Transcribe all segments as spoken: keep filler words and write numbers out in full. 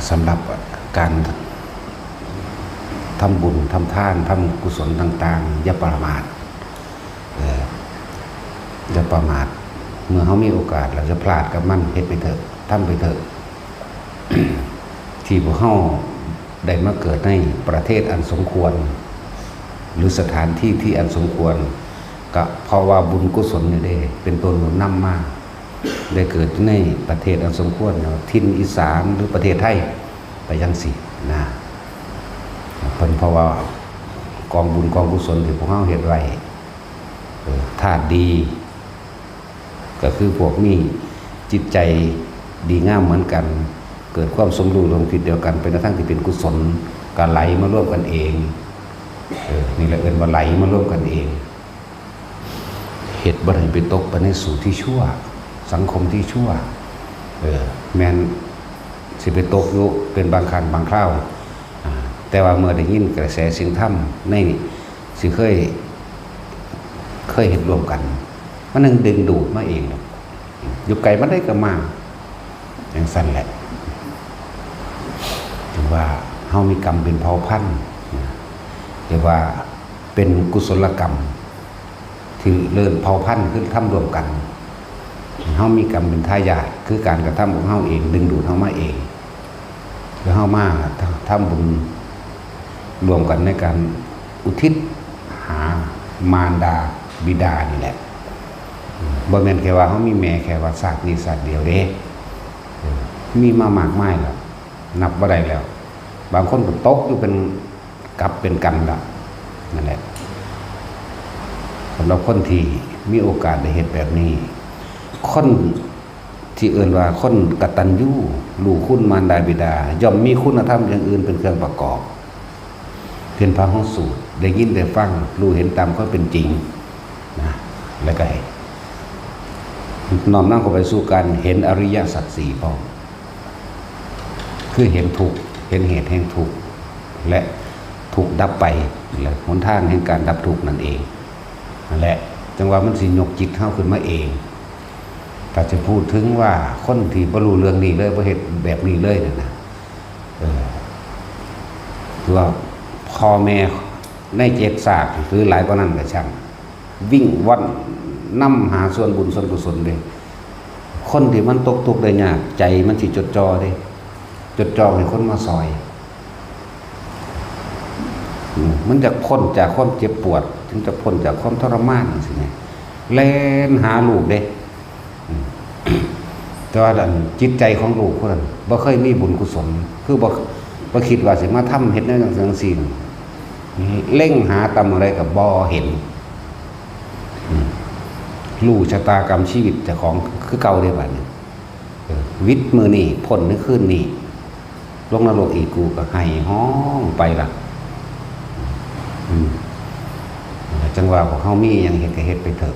สำหรับการทำบุญทำทานทำกุศลต่างๆ อย่าประมาท เออ อย่าประมาท เมื่อเฮามีโอกาส เราจะพลาดกับมัน เฮ็ดไปเถอะ ทำไปเถอะ ที่พวกเฮาได้มาเกิดในประเทศอันสมควร หรือสถานที่ที่อันสมควร ก็เพราะว่าบุญกุศลนี่เด้ เป็นตัวหนุนนำมา ได้เกิดในประเทศอันสมควร ถิ่นอีสานหรือประเทศไทย ไปจั่งซี้นะ เพิ่นเพราะว่ากองบุญกองกุศลที่พวกเฮาเฮ็ดไว้ เออ ธาตุดี ก็คือพวกมีจิตใจดีงามเหมือนกัน เกิดความสมรู้ร่วมคิดเดียวกัน เป็นในทางที่เป็นกุศล ก็ไหลมารวมกันเอง เออ นี่แหละเอิ้นว่าไหลมารวมกันเอง เฮ็ดบ่ให้ไปตกไปในสู่ที่ชั่ว สังคมที่ชั่ว เออ แม่นสิไปตกอยู่เป็นบางครั้งบางคราว อ่า แต่ว่าเมื่อได้ยินกระแสเสียงธรรมในนี่ สิเคย เคยเฮ็ดร่วมกัน มันนึงดึงดูดมาเอง อยู่ไกลมันได้ก็มา จั่งซั่นแหละ ถือว่าเฮามีกรรมเป็นเผ่าพันธุ์นะ เรียกว่าเป็นกุศลกรรม ที่เริ่มเผ่าพันธุ์คือทำร่วมกัน เฮามีกรรมเป็นทายาท คือการกระทำของเฮาเอง ดึงดูดเฮามาเอง แล้วเฮามาทำบุญร่วมกันในการอุทิศหามารดาบิดานี่แหละ บ่แม่นแค่ว่าเฮามีแม่แค่ว่าชาตินี้ชาติเดียวเด้ เออ มีมามากมายแล้ว นับบ่ได้แล้ว บางคนก็ตกอยู่เป็นกับเป็นกันแล้ว นั่นแหละ สำหรับคนที่มีโอกาสได้เฮ็ดแบบนี้ คนที่เอิ้นว่าคนกตัญญูรู้คุณมารดาบิดา ย่อมมีคุณธรรมอย่างอื่นเป็นเครื่องประกอบ เป็นพระของสูตร ได้ยินได้ฟัง รู้เห็นตามความเป็นจริงนะ แล้วก็ให้น้อมนำเข้าไปสู่การเห็นอริยสัจสี่พร้อม คือเห็นทุกข์ เห็นเหตุแห่งทุกข์ และทุกข์ดับไป และหนทางแห่งการดับทุกข์นั่นเอง นั่นแหละ จั่งว่ามันสิยกจิตเฮาขึ้นมาเอง ถ้าจะพูดถึงว่าคนที่บ่รู้เรื่องนี้เลย บ่เฮ็ดแบบนี้เลยนั่นนะ เออ คือว่าพ่อแม่ในเจ็ดชาติ หรือหลายกว่านั้นก็ช่าง วิ่งว่อนนำหาส่วนบุญส่วนกุศลเด้ คนที่มันตกทุกข์ได้ยาก ใจมันสิจดจ่อเด้ จดจ่อให้คนมาซอย อืม มันจะพ้นจากความเจ็บปวด ถึงจะพ้นจากความทรมานจั่งซี้แหม แล่นหาลูกเด้ อืม แต่ว่าอันจิตใจของลูกคนนั้นบ่เคยมีบุญกุศล คือบ่ บ่คิดว่าสิมาทำเฮ็ดแนวจั่งซี้จั่งซี้ เล็งหาตำอะไรก็บ่เห็น อืม รู้ชะตากรรมชีวิตเจ้าของคือเก่าเด้บัดนี้ เออ วิทย์มื้อนี้ พ้นในคืนนี้ ลงนรกอีกกูก็ไห้ฮ้องไปละ อืม จั่งว่าพวกเฮามีหยังเฮ็ดก็เฮ็ดไปเถอะ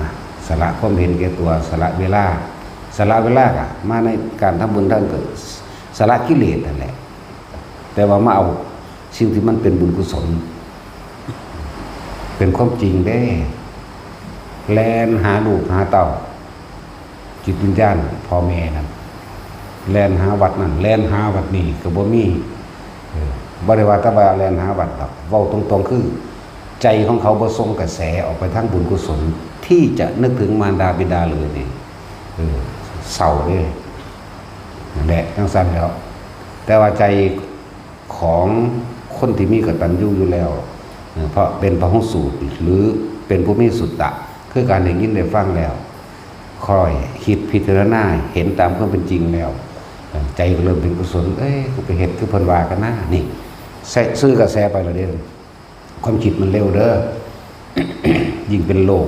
นะ สละความเห็นแก่ตัว สละเวลา สละเวลาก็มาในการทำบุญทำกุศล สละกิเลสนั่นแหละ แต่ว่ามาเอาสิ่งที่มันเป็นบุญกุศล เป็นความจริงเด้ แล่นหาลูกหาเต้า จิตวิญญาณพ่อแม่นั่น แล่นหาวัดนั่น แล่นหาวัดนี่ก็บ่มี เออ บ่ได้ว่าแต่ว่าแล่นหาวัดดอก เว้าตรงๆ คือ ใจของเขาบ่ส่งกระแสออกไปทางบุญกุศล ที่จะนึกถึงมารดาบิดาเลยนี่ เออ เศร้าเด้ นั่นแหละ จั่งซั่นแหล้ว แต่ว่าใจของคนที่มีกตัญญูอยู่แล้ว เออ เพราะเป็นพระหูสูตร หรือเป็นผู้มีสุตตะ คือการได้ยินได้ฟังแล้ว ค่อยคิดพิจารณาเห็นตามความเป็นจริงแล้ว เออ ใจก็เริ่มเป็นกุศล เอ้ย กูไปเฮ็ดคือเพิ่นว่ากันนะ นี่ ใส่ ซื่อกระแสไปแล้วเด้ ความคิดมันเร็วเด้อ ยิ่งเป็นโลก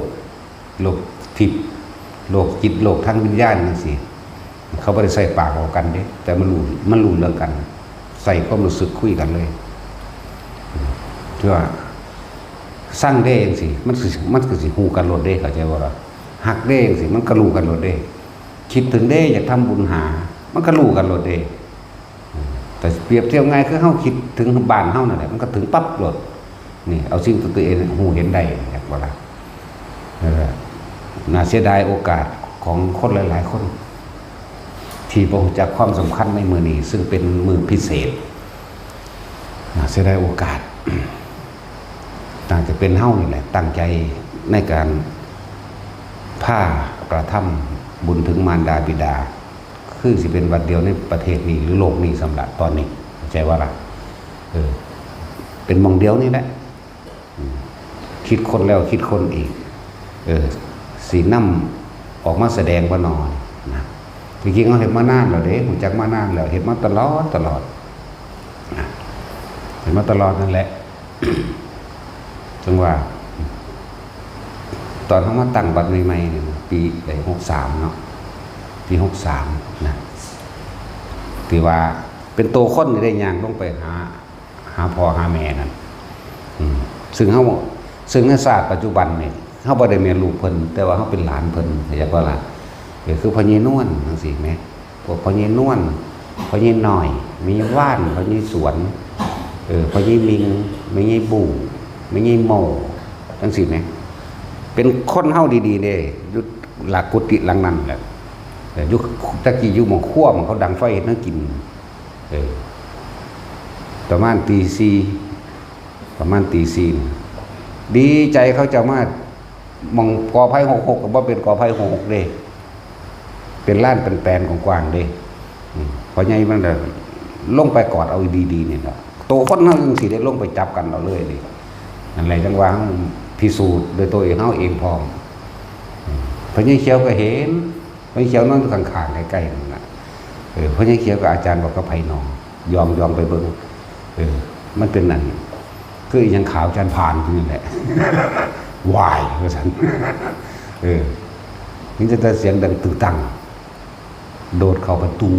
โลกทิพย์ โลกจิต โลกทางวิญญาณจั่งซี้ เขาบ่ได้ใส่ปากเว้ากันเด้ แต่มันรู้ มันรู้เรื่องกัน ใส่ความรู้สึกคุยกันเลย คือว่า ซังเด้จั่งซี้ มันคือ มันคือสิฮู้กันโลดเด้ เข้าใจบ่ล่ะ ฮักเด้จั่งซี้ มันก็รู้กันโลดเด้ คิดถึงเด้ อยากทำบุญหา มันก็รู้กันโลดเด้ แต่เปรียบเทียบง่ายคือเฮาคิดถึงบ้านเฮานั่นแหละ มันก็ถึงปั๊บโลด นี่ เอาสิ่งที่ตัวเองฮู้เห็นได้ อยากบ่ล่ะ เออ น่าเสียดายโอกาสของคนหลายๆ คน ที่ ที่บ่รู้จักความสำคัญในมื้อนี้ ซึ่งเป็นมื้อพิเศษ น่าเสียดายโอกาส น่าจะเป็นเฮานี่แหละ ตั้งใจในการพากระทำบุญถึงมารดาบิดา คือสิเป็นวัดเดียวในประเทศนี้หรือโลกนี้ซ้ำละตอนนี้ เข้าใจว่าล่ะ เออ เป็นหม่องเดียวนี่แหละ อืม คิดค้นแล้วคิดค้นอีก เออ สินำออกมาแสดงบ่น้อนะ ที่จริงเฮาเฮ็ดมานานแล้วเด้ รู้จักมานานแล้ว เฮ็ดมาตลอดตลอดนะ เฮ็ดมาตลอดนั่นแหละ จั่งว่า ตอนเฮามาตั้งวัดใหม่ๆนี่นะ ปีใด หกสามเนาะ ปี หกสามนะ ที่ว่าเป็นตัวคนนี่ได้ย่างลงไปหา หาพ่อหาแม่นั่น อืม ซึ่งเฮา ซึ่งในชาติปัจจุบันนี่ เฮาบ่ได้แม่นลูกเพิ่น แต่ว่าเฮาเป็นหลานเพิ่น เข้าใจบ่ล่ะ ก็คือพ่อใหญ่นวลจั่งซี้แหม พวกพ่อใหญ่นวล พ่อใหญ่น้อย แม่ใหญ่ว่าน พ่อใหญ่สวน เออ พ่อใหญ่มิง แม่ใหญ่บู่ แม่ใหญ่โม จั่งซี้แหม เป็นคนเฮาดีๆเด้ อยู่หลังกุฏิหลังนั้นแหละ เออ อยู่ แต่กี้อยู่หม่องครัวหม่องเขาดังไฟเฮ็ดแนวกิน เออ ประมาณตีสี่ ประมาณตีสี่นี่ ดีใจเขาเจ้ามา หม่องกอไผ่หกหกก็บ่เป็นกอไผ่หกหกเด้ เป็นลานเป็นแปลนกว้างๆเด้ อืม พ่อใหญ่มันก็ลงไปกอดเอาดีๆนี่ล่ะ โตคนเฮาจั่งซี้ได้ลงไปจับกันเอาเลยเด้ นั่นแหละจั่งว่าเฮาพิสูจน์ด้วยตัวเองเฮาเองพร้อม อืม พ่อใหญ่เขียวก็เห็น พ่อใหญ่เขียวนอนอยู่ข้างๆใกล้ๆนั่นน่ะ เออ พ่อใหญ่เขียวกับอาจารย์บอกกับไผหนอ ยองๆไปเบิ่ง เออ มันเป็นนั่น คืออีหยังขาวจานพานอยู่นี่แหละ วาย ว่าซั่น เออ นี่จะแต่เสียงดังตึงตัง โดดเข้าประตู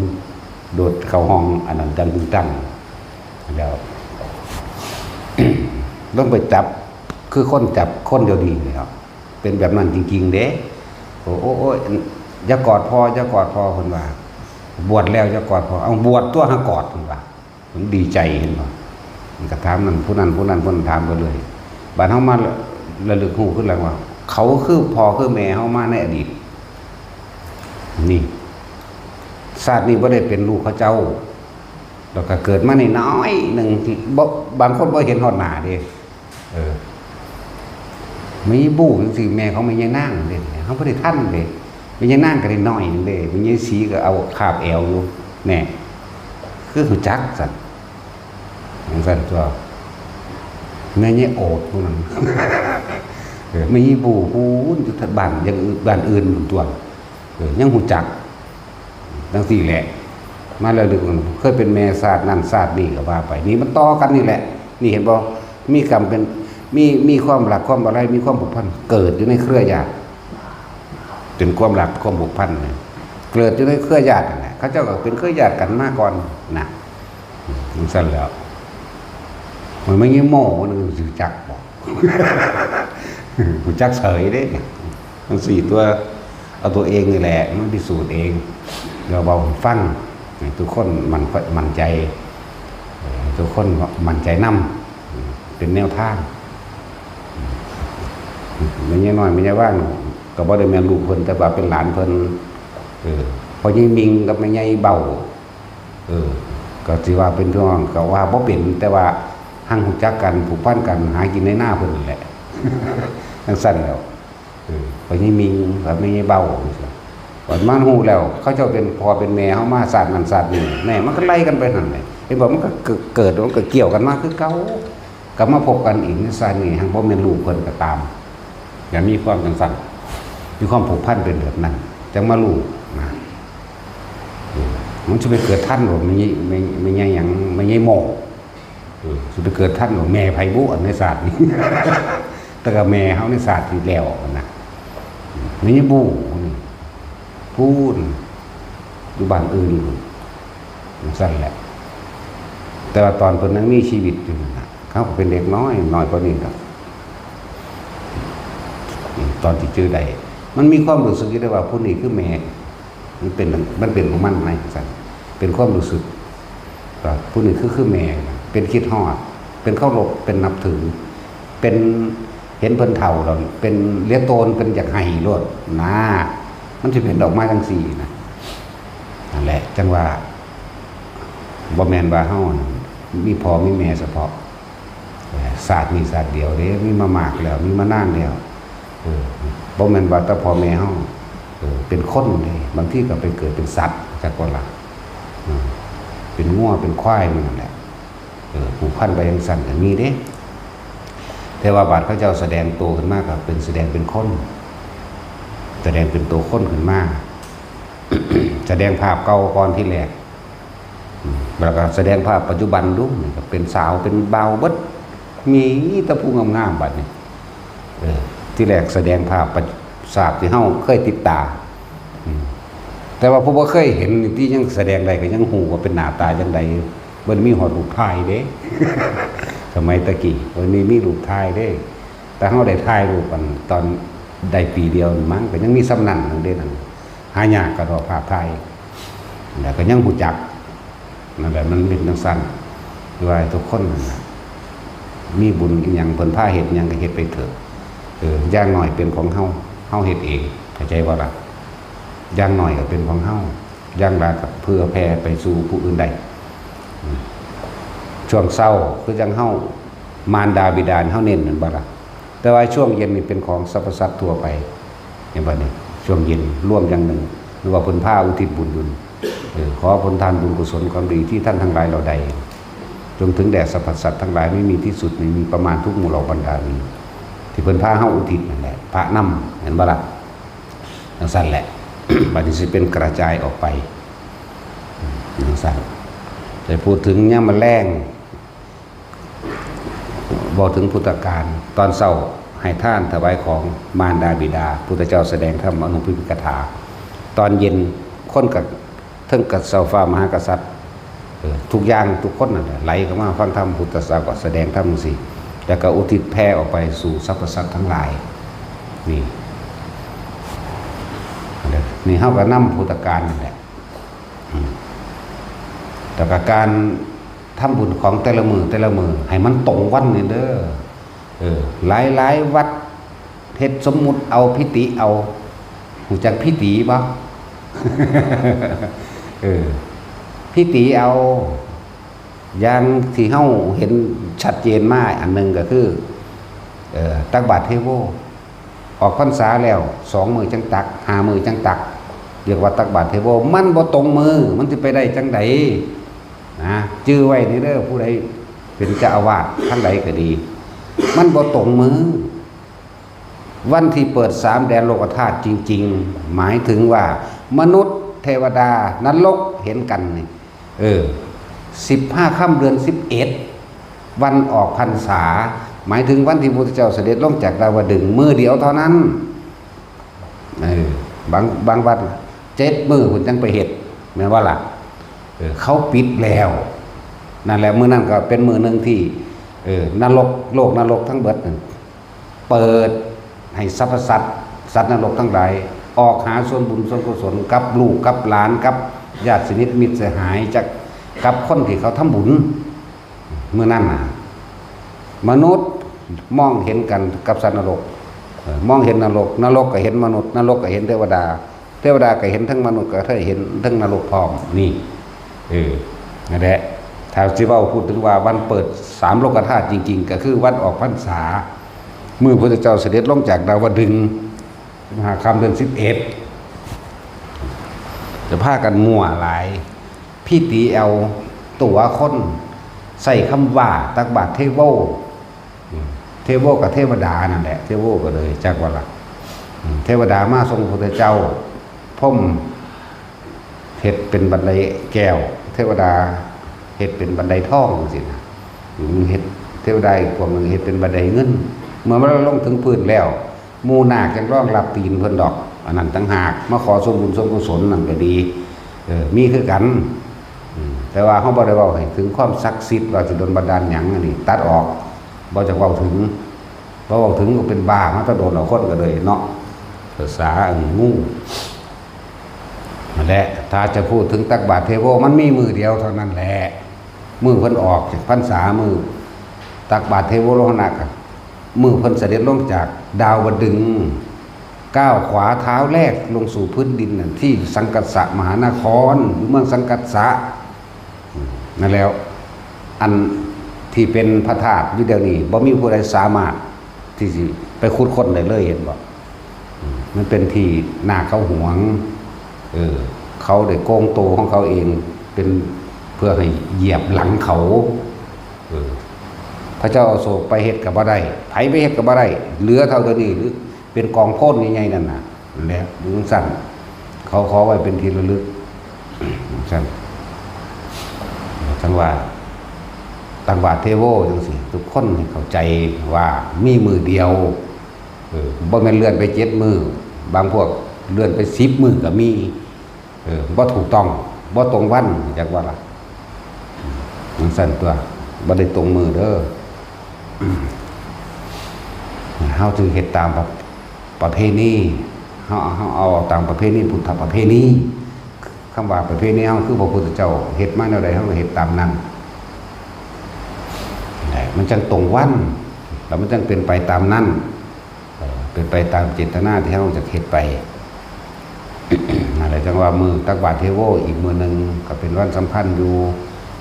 โดดเข้าห้องอันนั้นดังตึงตัง แล้ว ลงไปจับ คือคนจับคนเดียวดีเลยครับ เป็นแบบนั้นจริงๆเด้ โอ้ โอ้ โอ้ย อย่ากอดพ่อ อย่ากอดพ่อ เพิ่นว่า บวชแล้วอย่ากอดพ่อ เอาบวชตัวหากอด เพิ่นว่า มันดีใจเห็นบ่ มันก็ถามนั่นผู้นั้นผู้นั้นผู้นั้นถามไปเลย บาดเฮามาระลึกรู้ขึ้นแล้วว่า เขาคือพ่อคือแม่เฮามาในอดีต นี่ ชาตินี้บ่ได้เป็นลูกเขาเจ้า แล้วก็เกิดมาน้อยๆหนึ่งที่บ่ บางคนบ่เห็นฮอดหน้าเด้ เออ แม่ใหญ่บู่จั่งซี้ แม่ของแม่ใหญ่นางเด้ เฮาบ่ได้ทันเด้ แม่ใหญ่นางก็ได้น้อยหนึ่งเด้ แม่ใหญ่ศรีก็เอาคาบแอวอยู่ แน่ คือรู้จักซั่น จั่งซั่นตัว แม่ใหญ่โอดผู้นั้น เออ แม่ใหญ่บู่พู้นอยู่บ้านอย่างอื่น บ้านอื่นพู้นตัว เออ ยังรู้จัก จั่งซี้แหละ มาแล้วลึกมันเคยเป็นแม่ชาตินั่นชาตินี้ก็ว่าไป นี่มันต่อกันนี่แหละ นี่เห็นบ่ มีกรรมเป็น มี มีความรักความอะไร มีความผูกพัน เกิดอยู่ในเครือญาติ เป็นความรักความผูกพันเนี่ย เกิดอยู่ในเครือญาตินั่นแหละ เขาเจ้าก็เป็นเครือญาติกันมาก่อนนะ จั่งซั่นแล้ว มันไม่ใช่โม่ มันรู้จักบ่ รู้จักเฉยเด้ จั่งซี้ตัว เอาตัวเองนี่แหละ มันพิสูจน์เอง เดี๋ยวเว้าให้ฟัง ให้ทุกคนมั่น มั่นใจ เอ่อ ทุกคนมั่นใจนำ เป็นแนวทาง แม่ใหญ่น้อย แม่ใหญ่ว่าน ก็บ่ได้แม่นลูกเพิ่น แต่ว่าเป็นหลานเพิ่น เออ พ่อใหญ่มิงกับแม่ใหญ่เบา เออ ก็สิว่าเป็นพี่น้อง ก็ว่าบ่เป็น แต่ว่าหั้งรู้จักกัน ผูกพันกัน หากินในนาเพิ่นนั่นแหละ จั่งซั่นแหล้ว เออ พ่อใหญ่มิงกับแม่ใหญ่เบา จั่งซี้ บัดมาฮู้แล้ว เขาเจ้าเป็นพ่อเป็นแม่เฮามาชาตินั้นชาตินี้ แน่ มันก็ไล่กันไปหั่นแหละ เห็นบ่ มันก็เกิด เกิด มันก็เกี่ยวกันมาคือเก่า กลับมาพบกันอีกในชาตินี้ หั้งบ่แม่นลูกเพิ่นก็ตาม อย่ามีความจั่งซั่น มีความผูกพันเป็นแบบนั้น จั่งมารู้นะ เออ มันสิไปเกิดทันบ่ แม่ใหญ่ แม่ แม่ใหญ่หยัง แม่ใหญ่โม่ เออ สิไปเกิดทันบ่ แม่ไผบุ ในชาตินี้ แต่ก็แม่เฮาในชาติที่แล้วนะ แม่ใหญ่บู่นี่ พู้น อยู่บ้านอื่นพู้น จั่งซั่นแหละ แต่ว่าตอนเพิ่นยังมีชีวิตอยู่นั่นน่ะ เขาก็เป็นเด็กน้อย น้อยกว่านี้ดอก ตอนที่จื่อได้ มันมีความรู้สึกอยู่ได้ว่าผู้นี้คือแม่ มันเป็น มันเป็นของมันในจั่งซั่น เป็นความรู้สึก ว่าผู้นี้คือ คือแม่ เป็นคิดฮอด เป็นเคารพ เป็นนับถือ เป็นเห็นเพิ่นเฒ่าแล้ว เป็นเหลียวโตน เป็นอยากให้โลดนะ มันสิเป็นออกมาจั่งซี้นะ นั่นแหละจังว่าบ่แม่นว่าเฮามีพ่อมีแม่เฉพาะ เออ ชาตินี้ชาติเดียวเด้ มีมามากแล้ว มีมานานแล้ว เออ บ่แม่นว่าแต่พ่อแม่เฮา เออ เป็นคนเด้ บางทีก็ไปเกิดเป็นสัตว์ จักว่าล่ะ อืม เป็นงัวเป็นควายมันนั่นแหละ เออ ผูกพันไปจั่งซั่นก็มีเด้ แต่ว่าบาดเขาเจ้าแสดงตัวขึ้นมาก็เป็นแสดงเป็นคน แสดงเป็นตัวคนขึ้นมา แสดงภาพเก่าก่อนที่แรก อืม แล้วก็แสดงภาพปัจจุบันดู นี่ก็เป็นสาวเป็นบ่าวเบิด มีแต่ผู้งามๆ บัดนี้ เออ ที่แรกแสดงภาพประ ภาพที่เฮาเคยติดตา อืม แต่ว่าผู้บ่เคยเห็นนี่ที่ยังแสดงได้ก็ยังฮู้ว่าเป็นหน้าตาจั่งใด มันมีฮอดรูปถ่ายเด้ สมัยตะกี้มันมี มีรูปถ่ายเด้ แต่เฮาได้ถ่ายรูปกันตอนได้ปีเดียวมั้ง ก็ยังมีส่ำนั้นอยู่เด้นั่น หายากกะดอกภาพถ่าย แล้วก็ยังฮู้จัก นั่นแหละ มันเป็นจั่งซั่น คือว่าให้ทุกคนนั่นน่ะ มีบุญอีหยัง เพิ่นพาเฮ็ดหยังก็เฮ็ดไปเถอะ เออ อย่างน้อยเป็นของเฮา เฮาเฮ็ดเอง เข้าใจบ่ล่ะ อย่างน้อยก็เป็นของเฮา อย่างหลายก็เผื่อแผ่ไปสู่ผู้อื่นได้ อืม ช่วงเช้าคือจั่งเฮา มารดาบิดาเฮาเน้นแม่นบ่ล่ะ แต่ว่าช่วงเย็นนี่เป็นของสรรพสัตว์ทั่วไป เห็นบ่นี่ ช่วงเย็นรวมอย่างหนึ่ง หรือว่าเพิ่นพาอุทิศบุญอยู่นี่ เออ ขอผลทานบุญกุศลความดีที่ท่านทั้งหลายเหล่าใด จงถึงแด่สรรพสัตว์ทั้งหลายไม่มีที่สุด ไม่มีประมาณทุกหมู่เหล่าบรรดานี้ ที่เพิ่นพาเฮาอุทิศนั่นแหละ พระนำ เห็นบ่ล่ะ จั่งซั่นแหละ บัดนี้สิเป็นกระจายออกไป จั่งซั่น แต่พูดถึงยามมื้อแลง เว้าถึงพุทธกาล ตอนเช้าให้ทานถวายของมารดาบิดา พุทธเจ้าแสดงธรรมอนุพิพิกถา ตอนเย็นคนก็เทิงกับเจ้าฟ้ามหากษัตริย์ เออ ทุกอย่างทุกคนนั่นแหละไหลเข้ามาฟังธรรม พุทธศาสนาก็แสดงธรรมจั่งซี้ แล้วก็อุทิศแผ่ออกไปสู่สรรพสัตว์ทั้งหลาย นี่ นี่เฮาก็นำพุทธกาลนั่นแหละ อืม แล้วก็การทำบุญของแต่ละมื้อแต่ละมื้อให้มันตรงวันนี่เด้อ เออ หลายๆ วัดเฮ็ดสมมุติเอา พิธีเอา ฮู้จักพิธีบ่ เออ พิธีเอา อย่างที่เฮาเห็นชัดเจนมาอันหนึ่งก็คือ เอ่อ ตักบาตรเทโว ออกพรรษาแล้วสองมื้อจั่งตัก ห้ามื้อจั่งตัก เรียกว่าตักบาตรเทโว มันบ่ตรงมื้อ มันสิไปได้จั่งใด นะ จื่อไว้นี่เด้อ ผู้ใดเป็นเจ้าอาวาสทางใดก็ดี มันบ่ตรงมื้อ วันที่เปิดสามแดนโลกธาตุจริงๆ หมายถึงว่ามนุษย์ เทวดา นรกเห็นกันนี่ เออ สิบห้าค่ำเดือนสิบเอ็ด วันออกพรรษา หมายถึงวันที่พระพุทธเจ้าเสด็จลงจากดาวดึงส์ มื้อเดียวเท่านั้น เออ บาง บางวัดเจ็ดมื้อพุ้นจั่งไปเฮ็ด แม่นบ่ล่ะ เออ เขาปิดแล้ว นั่นแหละ มื้อนั้นก็เป็นมื้อหนึ่งที่ เออ นรก โลกนรกทั้งเบิดนั่น เปิดให้สรรพสัตว์ สัตว์นรกทั้งหลาย ออกหาส่วนบุญส่วนกุศลกับลูกกับหลานกับญาติสนิทมิตรสหาย จักกับคนที่เขาทำบุญ มื้อนั้นน่ะ มนุษย์มองเห็นกันกับสัตว์นรก เออ มองเห็นนรก นรกก็เห็นมนุษย์ นรกก็เห็นเทวดา เทวดาก็เห็นทั้งมนุษย์ ก็ได้เห็นทั้งนรกพร้อม นี่ เออ นั่นแหละ ถ้าสิเว้าพูดถึงว่าวันเปิดสามโลกธาตุจริงๆ ก็คือวันออกพรรษา มื้อพระพุทธเจ้าเสด็จลงจากดาวดึงส์ สิบห้าค่ำเดือนสิบเอ็ด จะพากันมั่วหลาย พิธีเอาตั๋วคน ใส่คำว่าตักบาตรเทโว อืม เทโวกับเทวดานั่นแหละ เทโวก็เลยจักว่าล่ะ อืม เทวดามาส่งพระพุทธเจ้า พรหมเฮ็ดเป็นบันไดแก้ว เทวดาเฮ็ดเป็นบันไดทองจั่งซี้นะ อืม เฮ็ด เทวดาอีกพวกหนึ่งเฮ็ดเป็นบันไดเงิน เมื่อมันลงถึงพื้นแล้ว หมู่นาคยังรองรับตีนเพิ่นดอก อันนั้นต่างหาก มาขอส่วนบุญส่วนกุศลนั่นก็ดี เออ มีคือกัน อืม แต่ว่าเฮาบ่ได้เว้าให้ถึงความศักดิ์สิทธิ์ ว่าสิโดนบันดาลหยัง อันนี้ตัดออก บ่จักเว้าถึง บ่เว้าถึงก็เป็นบ้ามาแต่โดนแล้ว คนก็เลยเนาะ ภาษาอันงู นั่นแหละ ถ้าจะพูดถึงตักบาตรเทโว มันมีมื้อเดียวเท่านั้นแหละ มื้อเพิ่นออกจากพรรษา มื้อตักบาตรเทโวโรหณะ กับมื้อเพิ่นเสด็จลงจากดาวดึงส์ ก้าวขวาเท้าแรกลงสู่พื้นดินนั่นที่สังกัสสะมหานคร หรือเมืองสังกัสสะ อืม นั่นแล้ว อันที่เป็นพระธาตุอยู่เดี๋ยวนี้บ่มีผู้ใดสามารถที่สิไปขุดค้นได้เลย เห็นบ่ อืม มันเป็นที่นาคเขาหวง เออ เขาได้โกงโตของเขาเอง เป็นเพื่อให้เหยียบหลังเขา เออ พระเจ้าอโศกไปเฮ็ดก็บ่ได้ ไผไปเฮ็ดก็บ่ได้ เหลือเท่าเดี๋ยวนี้ หรือเป็นกองโพนใหญ่ๆนั่นน่ะ นั่นแหละ อยู่จั่งซั้น เขาขอไว้เป็นที่ระลึก จั่งซั้น จั่งว่า ตักบาตรเทโวจั่งซี้ ทุกคนให้เข้าใจว่ามีมื้อเดียว เออ บ่แม่นเลื่อนไปเจ็ดมื้อ บางพวกเลื่อนไปสิบมื้อก็มี เออ บ่ถูกต้อง บ่ตรงวัน จักว่าล่ะ จั่งซั้นตั๊ว บ่ได้ตรงมื้อเด้อ เฮาจึงเฮ็ดตามประ ประเพณี เฮา เฮาเอาตามประเพณี พุทธประเพณี คำว่าประเพณีเฮาคือพระพุทธเจ้าเฮ็ดมาแนวใด เฮาก็เฮ็ดตามนั้น มันจั่งตรงวัน แล้วมันจั่งเป็นไปตามนั้น เอ่อ เป็นไปตามเจตนาที่เฮาจะเฮ็ดไป นั่นแหละจั่งว่ามื้อตักบาตรเทโวอีกมื้อหนึ่งก็เป็นวันสำคัญอยู่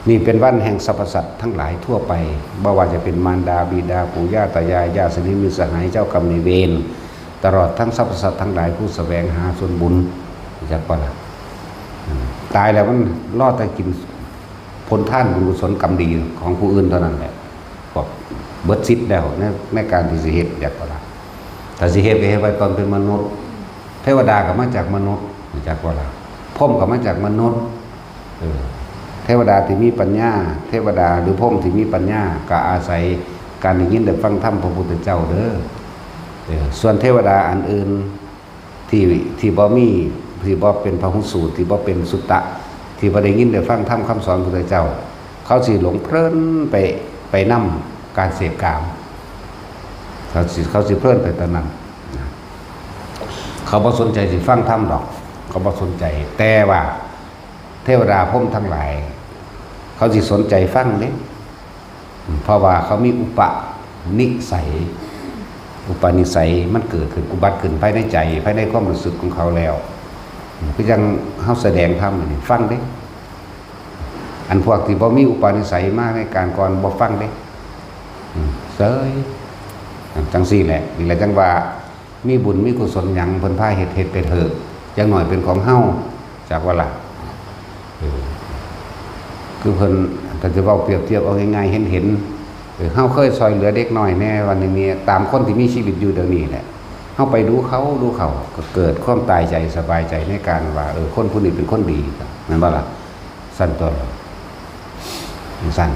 นี่เป็นวันแห่งสรรพสัตว์ทั้งหลายทั่วไป บ่ว่าจะเป็นมารดาบิดาปู่ย่าตายายญาติสนิทมิตรสหายเจ้ากรรมนายเวร ตลอดทั้งสรรพสัตว์ทั้งหลายผู้แสวงหาส่วนบุญ จักว่าล่ะ อืม ตายแล้วมันรอแต่กินผลทานบุญกุศลกรรมดีของผู้อื่นเท่านั้นแหละ พวกเบิดสิทธิ์แล้วใน ในการที่สิเฮ็ด จักว่าล่ะ ถ้าสิเฮ็ดก็เฮ็ดไว้ตอนเป็นมนุษย์ เทวดาก็มาจากมนุษย์ จักว่าล่ะ พรหมก็มาจากมนุษย์ เออ เทวดาที่มีปัญญา เทวดาหรือพรหมที่มีปัญญา ก็อาศัยการได้ยินได้ฟังธรรมพระพุทธเจ้าเด้อ เออ ส่วนเทวดาอันอื่น ที่ ที่บ่มี ที่บ่เป็นพหุสูตร ที่บ่เป็นสุตตะ ที่บ่ได้ยินได้ฟังธรรมคำสอนพระพุทธเจ้า เขาสิหลงเพลินไป ไปนำการเสพกาม เขาสิ เขาสิเพลินไปตอนนั้นนะ เขาบ่สนใจสิฟังธรรมดอก เขาบ่สนใจ แต่ว่าเทวดาพรหมทั้งหลาย เขาสิสนใจฟังเด้ เพราะว่าเขามีอุปนิสัย อุปนิสัยมันเกิดขึ้น อุบัติขึ้นภายในใจ ภายในความรู้สึกของเขาแล้ว คือจั่งเฮาแสดงธรรมนี่ ฟังเด้ อันพวกที่บ่มีอุปนิสัยมาในการก่อนบ่ฟังเด้ อืม เซย จั่งซี้แหละ นี่แหละจั่งว่า มีบุญมีกุศลหยังเพิ่นพาเฮ็ด เฮ็ดไปเถอะ อย่างน้อยเป็นของเฮา จักว่าล่ะ เออ คือเพิ่น ถ้าจะเว้าเปรียบเทียบเอาง่ายๆ เห็นๆ เออ เฮาเคยซ่อยเหลือเด็กน้อยแน่ วันนี้เนี่ย ตามคนที่มีชีวิตอยู่เดี๋ยวนี้แหละ เฮาไปดูเขา ดูเขา ก็เกิดความตายใจสบายใจในการว่า เออ คนผู้นี้เป็นคนดี แม่นบ่ล่ะ ซั่นตั๊ว ซั่น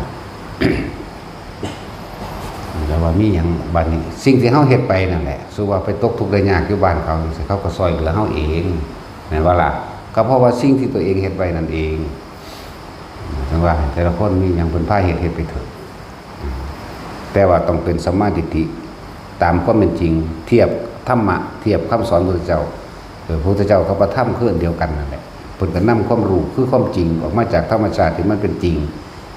แล้วว่ามีหยังบัดนี้ สิ่งที่เฮาเฮ็ดไปนั่นแหละ สมมุติว่าไปตกทุกข์ได้ยากอยู่บ้านเขาจั่งซี้ เขาก็ซ่อยเหลือเฮาเอง แม่นบ่ล่ะ ก็เพราะว่าสิ่งที่ตัวเองเฮ็ดไว้นั่นเอง จั่งว่าแต่ละคนมีหยังเพิ่นพาเฮ็ด เฮ็ดไปเถอะ แต่ว่าต้องเป็นสัมมาทิฏฐิ ตามความเป็นจริง เทียบธรรมะ เทียบคำสอนพระพุทธเจ้า เออ พระพุทธเจ้ากับพระธรรมคืออันเดียวกันนั่นแหละ เพิ่นก็นำความรู้คือความจริงออกมาจากธรรมชาติที่มันเป็นจริง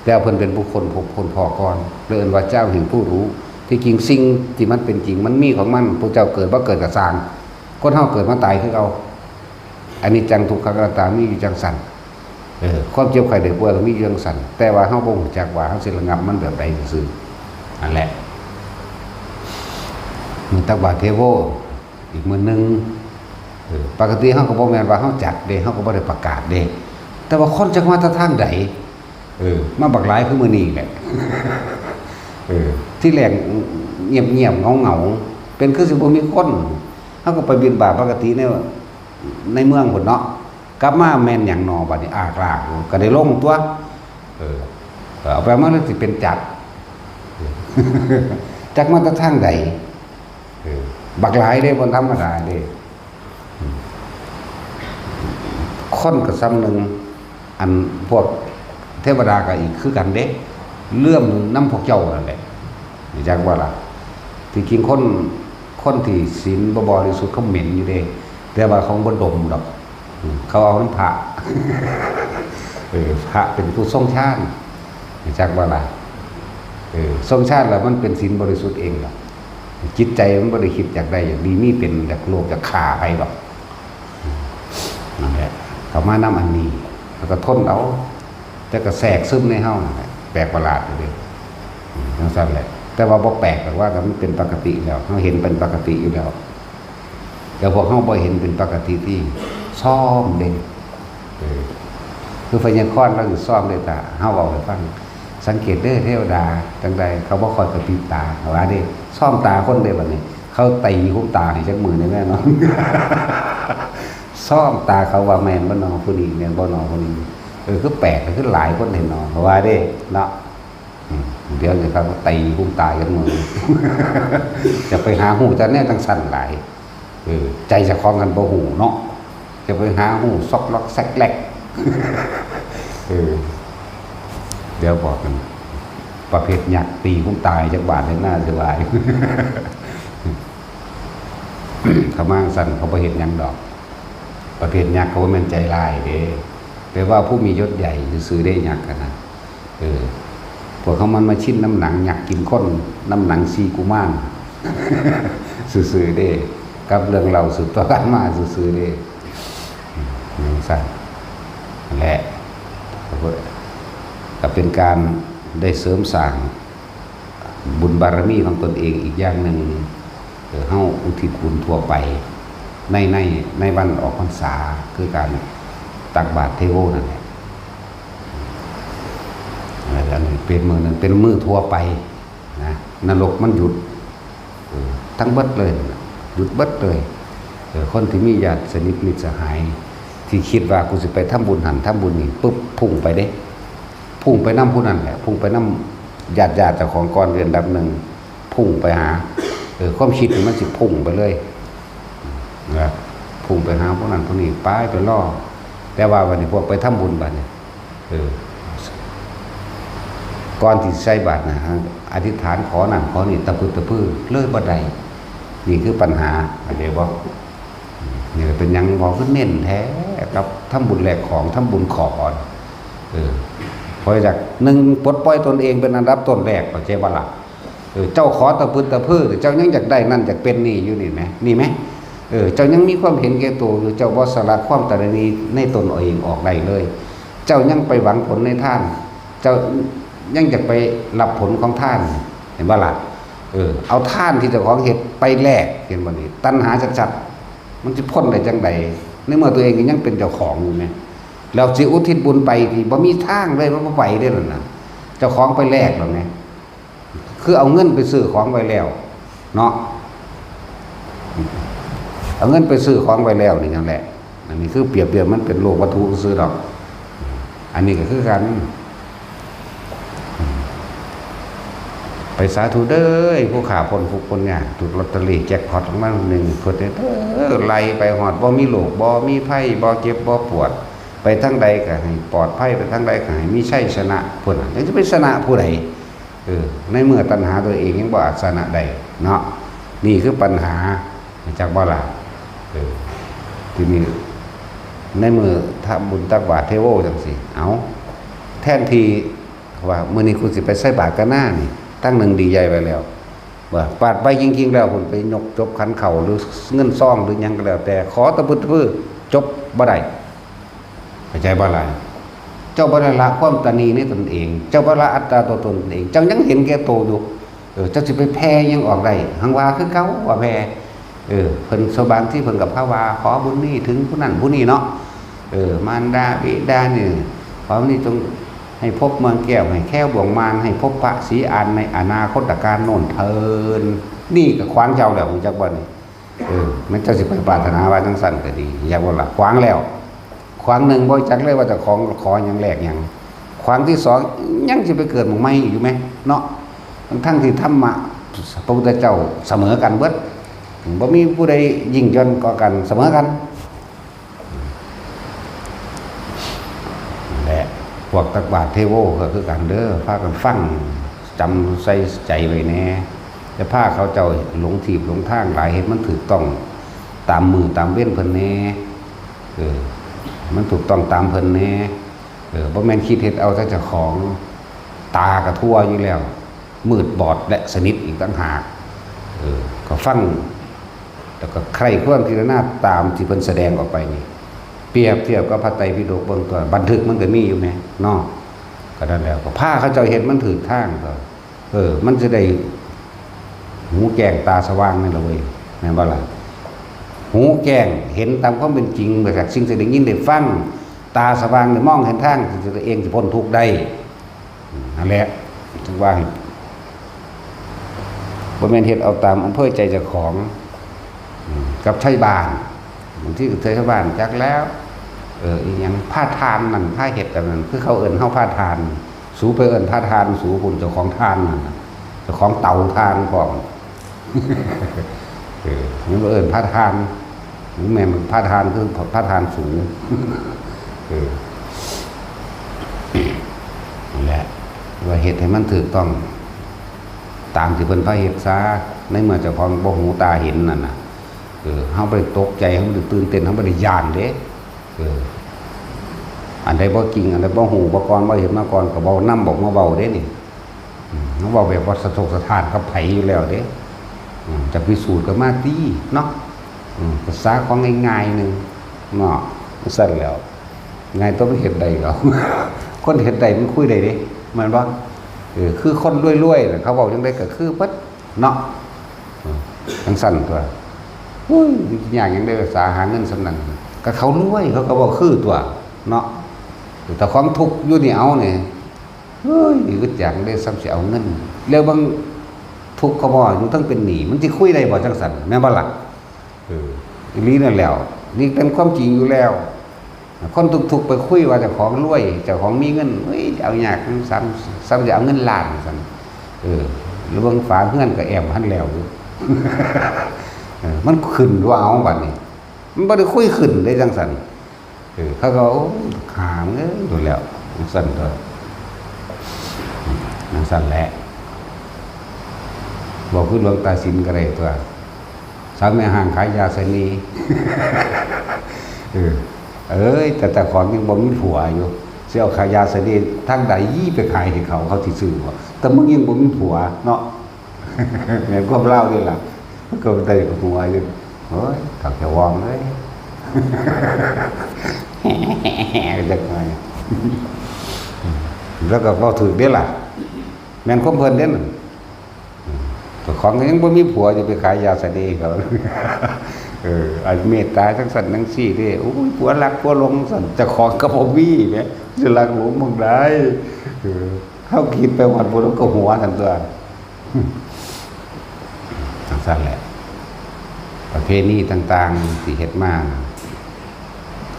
แต่เพิ่นเป็นผู้ค้นพบค้นพ้อก่อน เลยเอิ้นว่าเจ้าแห่งผู้รู้ ที่จริงสิ่งที่มันเป็นจริงมันมีของมัน พระเจ้าเกิดบ่เกิดก็ซ่าง คนเฮาเกิดมาตายคือเก่า อนิจจังทุกขังอนัตตามีอยู่จั่งซั้น เออ ความเจ็บไข้ได้ป่วยก็มีอยู่จั่งซั้น แต่ว่าเฮาบ่รู้จักว่าเฮาสิระงับมันแบบใดซื่อๆ นั่นแหละ มื้อตักบาตรเทโว อีกมื้อหนึ่ง เออ ปกติเฮาก็บ่แม่นว่าเฮาจัดเด้ เฮาก็บ่ได้ประกาศเด้ แต่ว่าคนจักมาแต่ทางใด เออ มาบักหลายคือมื้อนี้แหละ เออ ที่แรกเงียบๆ เหงาๆ เป็นคือสิบ่มีคน เฮาก็ไปบิณฑบาตปกติใน ในเมืองพุ้นเนาะ กลับมาแม่นหยังหนอบัดนี้ อากลาก ก็ได้ลงตั๊ว เออ เอาไปมาแล้วสิเป็นจักร จักมาแต่ทางใด เออ บักหลายเด้ บ่ธรรมดาเด้ อืม คนก็ส่ำหนึ่ง อันพวกเทวดาก็อีกคือกันเด้ เรื่องนำพวกเจ้านั่นแหละ รู้จักบ่ล่ะ ที่จริงคน คนที่ศีลบ่บริสุทธิ์เขาเหม็นอยู่เด้ แต่ว่าเขาบ่ดมดอก อืม เขาเอานำพระ เออ พระเป็นผู้ทรงฌาน รู้จักบ่ล่ะ เออ ทรงฌานแล้วมันเป็นศีลบริสุทธิ์เองล่ะ จิตใจมันบ่ได้คิดอยากได้อยากดีมีเป็นอยากโลภอยากฆ่าไผดอก นั่นแหละ เขามานำอันนี้ แล้วก็ทนเอา แต่ก็แทรกซึมในเฮานั่นแหละ แปลกประหลาดอยู่เด้ อืม จังซั่นแหละ แต่ว่าบ่แปลกหรอกว่าก็มันเป็นปกติแล้ว เฮาเห็นเป็นปกติอยู่แล้ว แต่พวกเฮาบ่เห็นเป็นปกติที่ซ้อมเด้ เออ คือพยากรณ์เราอยู่ซ้อมเด้ ถ้าเฮาเว้าให้ฟัง สังเกตเด้อเทวดาจังใดเขาบ่ค่อยกระพริบตา ว่าเด้ ซ้อมตาคนเด้บัดนี้ เขาตีหูตาให้จักมื้อนี่แม่นอน ซ้อมตาเขาว่าแม่นบ่นอผู้นี้ แม่นบ่นอผู้นี้ เออ คือแปลก คือหลายคนเห็นนอ เขาว่าเด้ เนาะ อืม เดี๋ยวนี้เขาก็ตีหูตากันหมด จะไปหาฮู้แต่แนวจังซั่นหลาย เออ ใจเจ้าของกันบ่ฮู้เนาะ จะไปหาฮู้ซอกล็อกแซกแลก เออ เดี๋ยวบอกกัน ประเภทยักษ์ตีผมตายจักบาทเลยหน้าสบาย เขามาจั่งซั่นเขาบ่เฮ็ดหยังดอก ประเภทยักษ์เขาบ่แม่นใจร้ายเด้ แปลว่าผู้มียศใหญ่ซื่อๆเด้ยักษ์หั้นนะ เออ พวกเขามันมาชินน้ำหนังยักษ์กินคน น้ำหนังสี่กุมาร ซื่อๆเด้ กับเรื่องเล่าสืบต่อกันมาซื่อๆเด้ อืม จั่งซั่น และ ก็เป็นการได้เสริมสร้างบุญบารมีของตนเองอีกอย่างหนึ่ง เออ เฮาอุทิศบุญทั่วไป ใน ใน ในวันออกพรรษา คือการตักบาตรเทโวนั่นแหละ อันนี้เป็นมื้อหนึ่ง เป็นมื้อทั่วไปนะ นรกมันหยุด เออ ทั้งเบิดเลยนะ หยุดเบิดเลย เออ คนที่มีญาติสนิทมิตรสหาย ที่คิดว่ากูสิไปทำบุญหั้นทำบุญนี่ ปุ๊บ พุ่งไปเด้ พุ่งไปนำผู้นั้นแหละ พุ่งไปนำญาติๆเจ้าของก่อนเรียนดับหนึ่ง พุ่งไปหา เออ ความคิดนี่มันสิพุ่งไปเลย นะ พุ่งไปหาผู้นั้นผู้นี้ ไป ไปล่อ แต่ว่าบัดนี้พวกไปทำบุญบัดนี้ เออ ก่อนที่ใส่บาตรนะ อธิษฐานขอนั่นขอนี่ ตะพึดตะพือ เลยบ่ได้ นี่คือปัญหา เข้าใจบ่ นี่เป็นหยังหมอคือเน้นแท้กับทำบุญแลกของ ทำบุญขอ เออ เพราะอยาก หนึ่ง ปลดปล่อยตนเองเป็นอันดับต้นแรก เข้าใจบ่ล่ะ เออ เจ้าขอตะพึดตะพือ เจ้ายังอยากได้นั่นอยากเป็นนี่อยู่นี่แหม นี่แหม เออ เจ้ายังมีความเห็นแก่ตัวอยู่ เจ้าบ่สละความตระหนี่ในตนเองออกได้เลย เจ้ายังไปหวังผลในทาน เจ้ายังอยากไปรับผลของทาน เห็นบ่ล่ะ เออ เอาทานที่เจ้าของเฮ็ดไปแลก เห็นบ่นี่ ตัณหาชัดๆ มันสิพ้นได้จังใด ในเมื่อตัวเองก็ยังเป็นเจ้าของอยู่แหม แล้วสิอุทิศบุญไปที่บ่มีทางเลย มันบ่ไปเด้นั่นน่ะ เจ้าของไปแลกแล้วไง คือเอาเงินไปซื้อของไว้แล้ว เนาะ เอาเงินไปซื้อของไว้แล้วนี่นั่นแหละ อันนี้คือเปรียบเทียบมันเป็นโลกวัตถุซื่อดอก อันนี้ก็คือกัน ไปสาธุเด้อ ผู้ข้าพ้นทุกข์พ้นยาก ถูกลอตเตอรี่แจ็คพอตรางวัลหนึ่ง เพิ่นเด้อ ไล่ไปฮอด บ่มีโรค บ่มีภัย บ่เจ็บ บ่ปวด ไปทางใดก็ให้ปลอดภัย ไปทางใดก็ให้มีชัยชนะ พุ่นน่ะ ยังจะไปชนะผู้ใด เออ ในเมื่อตัณหาตัวเองยังบ่อาจชนะได้เนาะ นี่คือปัญหา จักบ่ล่ะ เออ ทีนี้ ในเมื่อทำบุญตักบาตรเทโวจังซี่ เอา แทนที่ว่ามื้อนี้กูสิไปใส่บาตรกะนานี่ ตั้งหนึ่งดีใหญ่ไว้แล้ว ว่าปาดไปจริงๆแล้ว คุณไปยกจบขันข้าวหรือเงินซองหรือหยังก็แล้วแต่ ขอตะพึดตะพือ จบบ่ได้ เข้าใจบ่ล่ะ เจ้าบ่ได้ละความตระหนี่ในตนเอง เจ้าบ่ละอัตตาตัวตนตนเอง เจ้ายังเห็นแก่ตัวอยู่ เออ เจ้าสิไปแผ่หยังออกได้ หังว่าคือเก่าว่าแผ่ เออ เพิ่นสบางที่เพิ่นกับพระว่า ขอบุญนี้ถึงผู้นั้นผู้นี้เนาะ เออ มารดาบิดานี่ ขอบุญนี้จงให้พบเมืองแก้ว ให้แคล้วบ่วงมาร ให้พบพระศรีอานในอนาคตกาลโน่นเทิน นี่ก็ขวางเจ้าแล้ว รู้จักบ่นี่ เออ มันเจ้าสิไปปรารถนาว่าจังซั่นก็ดี อยากว่าล่ะ ขวางแล้ว ขวางหนึ่งบ่จักเลยว่าเจ้าของขอหยังแลกหยัง ขวางที่สองยังสิไปเกิดหม่องใหม่อีกอยู่ไหม เนาะ ทั้งๆที่ธรรมะพระพุทธเจ้าเสมอกันเบิด บ่มีผู้ใดยิ่งย่อนกว่ากัน เสมอกัน และพวกตักบาตรเทโวก็คือกันเด้อ พากันฟัง จำใส่ใจไว้แหน่ อย่าพาเขาเจ้าหลงทีบหลงทางหลาย เฮ็ดมันถูกต้องตามมื้อตามเวรเพิ่นแหน่ เออ มันถูกต้องตามเพิ่นแหน่ เออ บ่แม่นคิดเฮ็ดเอาแต่เจ้าของ ตากะทั่วอยู่แล้ว มืดบอดและสนิทอีกต่างหาก เออ ก็ฟัง แล้วก็ใคร่ครวญพิจารณาตามที่เพิ่นแสดงออกไปนี่ เปรียบเทียบกับพระไตรปิฎกเบิ่งตัว บันทึกมันก็มีอยู่แหมเนาะ ก็นั่นแหละ ก็พาเขาเจ้าเฮ็ดมันถูกทางก็ เออ มันจะได้ หูแจ้งตาสว่างนี่ล่ะเว้ย แม่นบ่ล่ะ หูแจ้งเห็นตามความเป็นจริง แบบสิ่งที่ได้ยินได้ฟัง ตาสว่างได้มองเห็นทางที่ตัวเองจะพ้นทุกข์ได้ อืม นั่นแหละ ถึงว่าให้ บ่แม่นเฮ็ดเอาตามอำเภอใจเจ้าของ อืม กับไทบ้าน บางทีก็ไทบ้านจักแล้ว เออ อีหยังพาทานนั่น พาเฮ็ดอันนั้น คือเขาเอิ้นเฮาพาทาน สูไปเอิ้นพาทาน สูพุ้นเจ้าของทานนั่นน่ะ เจ้าของเตาทานพร้อม เออ มันบ่เอิ้นพาทาน มันแม่นพาทานคือพาทานสู เออ นั่นแหละ ว่าเฮ็ดให้มันถูกต้อง ตามที่เพิ่นพาเฮ็ดซะ ในเมื่อเจ้าของบ่หูตาเห็นนั่นน่ะ เออ เฮาบ่ได้ตกใจ เฮาบ่ได้ตื่นเต้น เฮาบ่ได้ย้านเด้ เออ อันใดบ่จริง อันใดบ่ฮู้บ่ก่อน บ่เห็นมาก่อน ก็บ่นำออกมาเว้าเด้นี่ อืม มาเว้าแบบว่าสะทกสะท้านกับไผอยู่แล้วเด้ อืม จะพิสูจน์ก็มาติเนาะ อืม ภาษาของง่ายๆหนึ่งเนาะ ซั่นแหล้ว ง่ายตัวมันเฮ็ดได้ดอก คนเฮ็ดได้มันคุยได้เด้ แม่นบ่ เออ คือคนรวยๆน่ะ เขาเว้าจั่งใดก็คือเบิดเนาะ อืม จั่งซั่นตั๊ว อุ้ย ยากหยังเด้อ ภาษาหาเงินส่ำนั้น ก็เขารวย เขาก็เว้าคือตั๊วเนาะ แต่ของทุกข์อยู่นี่เอานี่ เฮ้ย อึดอยากเด้อ ส่ำสิเอาเงิน แล้วบางทุกข์เขาบ่อยู่ทั้งเป็นหนี้ มันสิคุยได้บ่จั่งซั่น แม่นบ่ล่ะ เออ อีหลีนั่นแหล้ว นี่เป็นความจริงอยู่แล้ว คนทุกข์ๆไปคุยว่าเจ้าของรวย เจ้าของมีเงิน เฮ้ย เอายาก ส่ำ ส่ำสิเอาเงินล้านซั่น เออ แล้วเบิ่งฝาเฮือนก็แอมหั้นแล้วอยู่ เออ มันขึ้นว่าเอาบัดนี้ มันบ่ได้คุยขึ้นได้จั่งซั่น เออ เขาก็ โอ้ หามเอ้ย โดนแล้ว จั่งซั่นก็ จั่งซั่นแหละ บอกคือหลวงตาสินก็ได้ตั๊ว สาวแม่ห้างขายยาเสน่ห์ เออ เอ้ย แต่แต่ของยังบ่มีผัวอยู่ สิเอาขายยาเสน่ห์ทางใดไปขายให้เขา เขาสิซื้อบ่ แต่มึงยังบ่มีผัวเนาะ แม่นความลาวเด้ล่ะ ก็ได้หัวอยู่ โอ้ย เฒ่าแก่วองเอ้ย จักหน่อย แล้วก็เว้าถูกเด้ล่ะ แม่นความเพิ่นเด้นั่น เจ้าของยังบ่มีผัวจะไปขายยาเสน่ห์เขา เออ อันเมตตาจั่งซั่นจั่งซี่เด้ โอ้ย ผัวรักผัวหลงซั่น เจ้าของก็บ่มีแหม สิรักหลงหม่องใด เออ เฮาคิดไปฮอดพุ้นก็หัวซั่นตั๊ว จั่งซั่นแหละ ประเพณีต่างๆที่เฮ็ดมา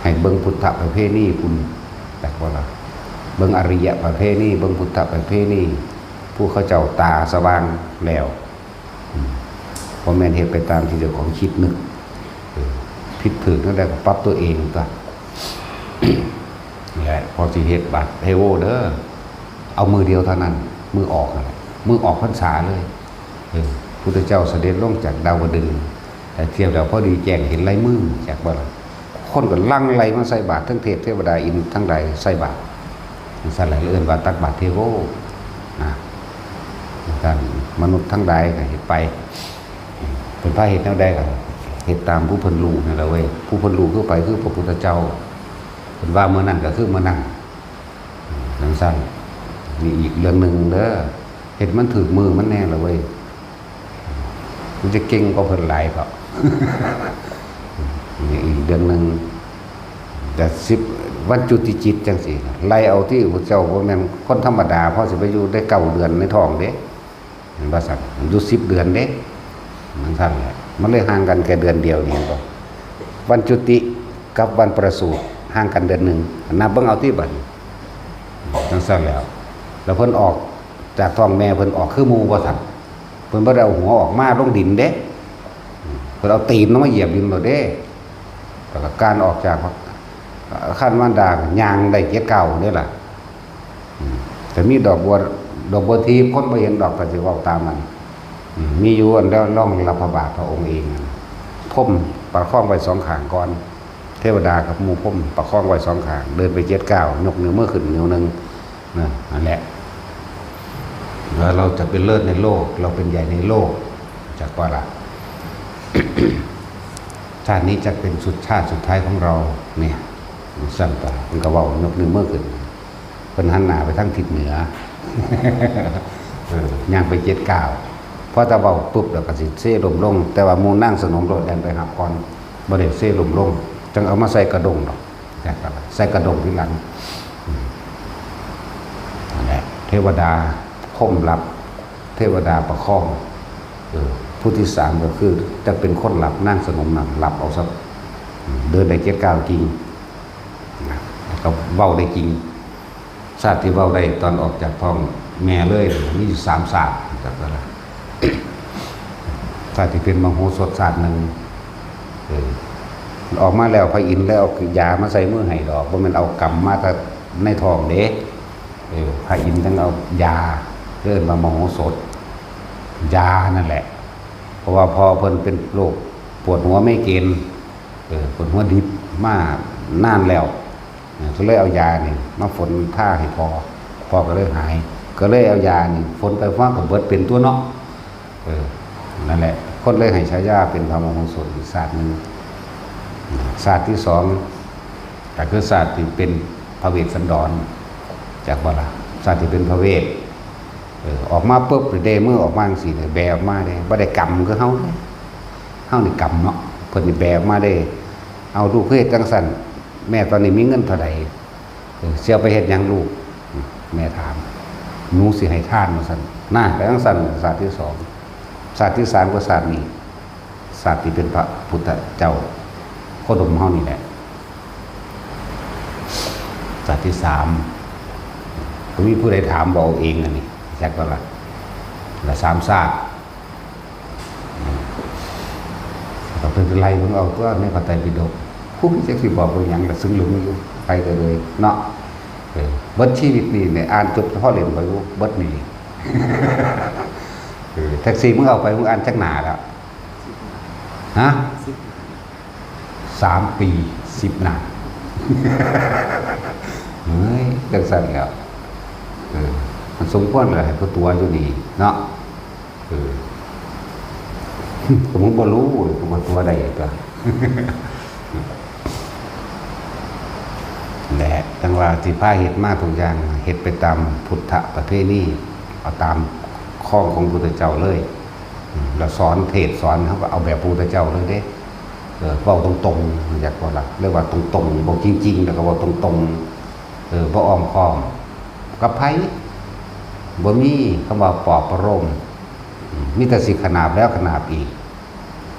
ให้เบิ่งพุทธประเพณีพุ้น จักบ่ล่ะ เบิ่งอริยประเพณี เบิ่งพุทธประเพณี ผู้เขาเจ้าตาสว่างแล้ว อืม บ่แม่นเฮ็ดไปตามที่เจ้าของคิดนึก เออ ผิดถูกนั่นแหละก็ปรับตัวเองตั๊ว และพอสิเฮ็ดบัตรเทโวเด้อ เอามื้อเดียวเท่านั้น มื้อออกนั่นแหละ มื้อออกพรรษาเลย เออ พุทธเจ้าเสด็จลงจากดาวดึงส์ แต่เที่ยวแล้วพอดีแจ้งเห็นลายมือ จักบ่ล่ะ คนก็หลั่งไหลมาใส่บาตร ทั้งเทพเทวดาอินทร์ทั้งหลายใส่บาตร จั่งซั่นแหละ เอิ้นว่าตักบาตรเทโว นะ ท่านมนุษย์ทั้งหลายก็เฮ็ดไป เพิ่นพาเฮ็ดแนวใดก็เฮ็ดตามผู้เพิ่นรู้นั่นแหละเว้ย ผู้เพิ่นรู้คือไผ คือพระพุทธเจ้า เพิ่นว่ามื้อนั้นก็คือมื้อนั้น จั่งซั่น นี่อีกเรื่องหนึ่งเด้อ เฮ็ดมันถูกมื้อมันแน่ละเว้ย มันจะเก่งกว่าเพิ่นหลายเถาะ นี่อีกเรื่องหนึ่ง แต่สิบ วันจุติจิตจั่งซี้ ไล่เอาที่พระเจ้าบ่แม่นคนธรรมดา พอสิไปอยู่ได้เก้าเดือนในท้องเด้ เห็นบ่ซั่น อยู่สิบเดือนเด้ มันซั่นแหละ มันเลยห่างกันแค่เดือนเดียวนี่ เห็นบ่ วันจุติกับวันประสูติห่างกันเดือนหนึ่ง นับเบิ่งเอาติบัดนี้ จั่งซั่นแล้ว แล้วเพิ่นออกจากท้องแม่ เพิ่นออกคือหมู่บ่ซั่น เพิ่นบ่ได้เอาหัวออกมาลงดินเด้ เพิ่นเอาตีนลงมาเหยียบดินโลดเด้ แล้วก็คลานออกจากครรภ์มารดา ย่างได้เจ็ดก้าวเด้ล่ะ อืม แต่มีดอกบัว ดอกบัวทิพย์ คนบ่เห็นดอก ก็สิเว้าตามมัน อืม มีอยู่อันแล้วรองรับพระบาทพระองค์เอง พรหมประคองไว้สองข้างก่อน เทวดากับหมู่พรหมประคองไว้สองข้าง เดินไปเจ็ดก้าว ยกนิ้วมือขึ้นนิ้วหนึ่ง นะ นั่นแหละ แล้วเราจะเป็นเลิศในโลก เราเป็นใหญ่ในโลก จักว่าล่ะ ชาตินี้จะเป็นสุดชาติสุดท้ายของเรา เนี่ย สั่นตามันก็เว้ายกนิ้วมือขึ้น เพิ่นหันหน้าไปทางทิศเหนือ เออย่างไปเจ็ดก้าว พอตาเว้าปุ๊บแล้วก็สิเซล้มลง แต่ว่าหมู่นางสนมโลดแล่นไปหาก่อน บ่ได้เซล้มลง จั่งเอามาใส่กระด้งดอก ใส่กระด้งทีหลัง อืม นั่นแหละ เทวดาค้มหลับ เทวดาประคอง เออ ผู้ที่สามก็คือจะเป็นคนหลับ นางสนมนั่นหลับเอาซะ อืม เดินได้เจ็ดก้าวจริง นะ แล้วก็เว้าได้จริง ชาติที่เว้าได้ตอนออกจากท้องแม่เลย มีอยู่สามชาติ จักว่าล่ะ ชาติที่เป็นมโหสถชาติหนึ่ง เออ ออกมาแล้วพระอินทร์แล้วเอายามาใส่มือให้ดอก บ่แม่นเอากำมาแต่ในท้องเด้ เออ พระอินทร์จั่งเอายา เอิ้นว่ามโหสถ ยานั่นแหละ เพราะว่าพ่อเพิ่นเป็นโรคปวดหัวไมเกรน เออ ปวดหัวดิบมานานแล้ว เออ ก็เลยเอายานี่มาฝนทาให้พ่อ พ่อก็เลยหาย ก็เลยเอายานี่ฝนไปฟ้องกับเบิดเป็นตัวเนาะ เออ นั่นแหละ คนเลยให้ฉายาเป็นพระมโหสถอีกชาติหนึ่ง ชาติที่สอง ก็คือชาติที่เป็นพระเวสสันดร จักบ่ล่ะ ชาติที่เป็นพระเวส เออ ออกมาปุ๊บเด้ มือออกมาจั่งซี้เลย แบออกมาเด้ บ่ได้กำคือเฮาเด้ เฮานี่กำเนาะ เพิ่นนี่แบออกมาเด้ เอาลูกคือเฮ็ดจั่งซั่น แม่ตอนนี้มีเงินเท่าใด เออ สิเอาไปเฮ็ดหยังลูก แม่ถาม หนูสิให้ทานว่าซั่น น่า ไปจั่งซั่น ชาติที่สอง ชาติที่สามก็ชาตินี้ ชาติที่เป็นพระพุทธเจ้าโคดมเฮานี่แหละ ชาติที่สาม ก็มีผู้ใดถามบอกเอาเองอันนี้ จักก็ละ ละสามชาติ ก็เป็นไรเพิ่งเอาตัวในพระไตรปิฎก ผู้พิจักสิบอกเพิ่งหยังละซึ่งหลงอยู่ ไปก็เลยเนาะ เออ เบิดชีวิตนี่เนี่ย อ่านจบเฉพาะเล่มไปรู้ เบิดนี่ เออ แท็กซี่มึงเอาไป มึงอ่านจักหนาแล้ว ฮะ สามปี สิบหนา เฮ้ย จังซั่นแล้ว เออ มันสมควรเลยให้ผู้ตัวอยู่นี่เนาะ เออ ผมบ่รู้เลยผมว่าตัวใดตัว แหละ จั่งว่าที่พาเฮ็ดมาทุกอย่าง เฮ็ดไปตามพุทธประเพณี เอาตามคองของพุทธเจ้าเลย อืม แล้วสอนเทศน์สอน เขาก็เอาแบบพุทธเจ้าเลยเด้ เออ เว้าตรงๆ อยากว่าล่ะ เรียกว่าตรงๆ บอกจริงๆ แล้วก็เว้าตรงๆ เออ บ่อ้อมค้อม กับไผ บ่มีคำว่าปลอบประโลม อืม มีแต่สิขนาบแล้วขนาบอีก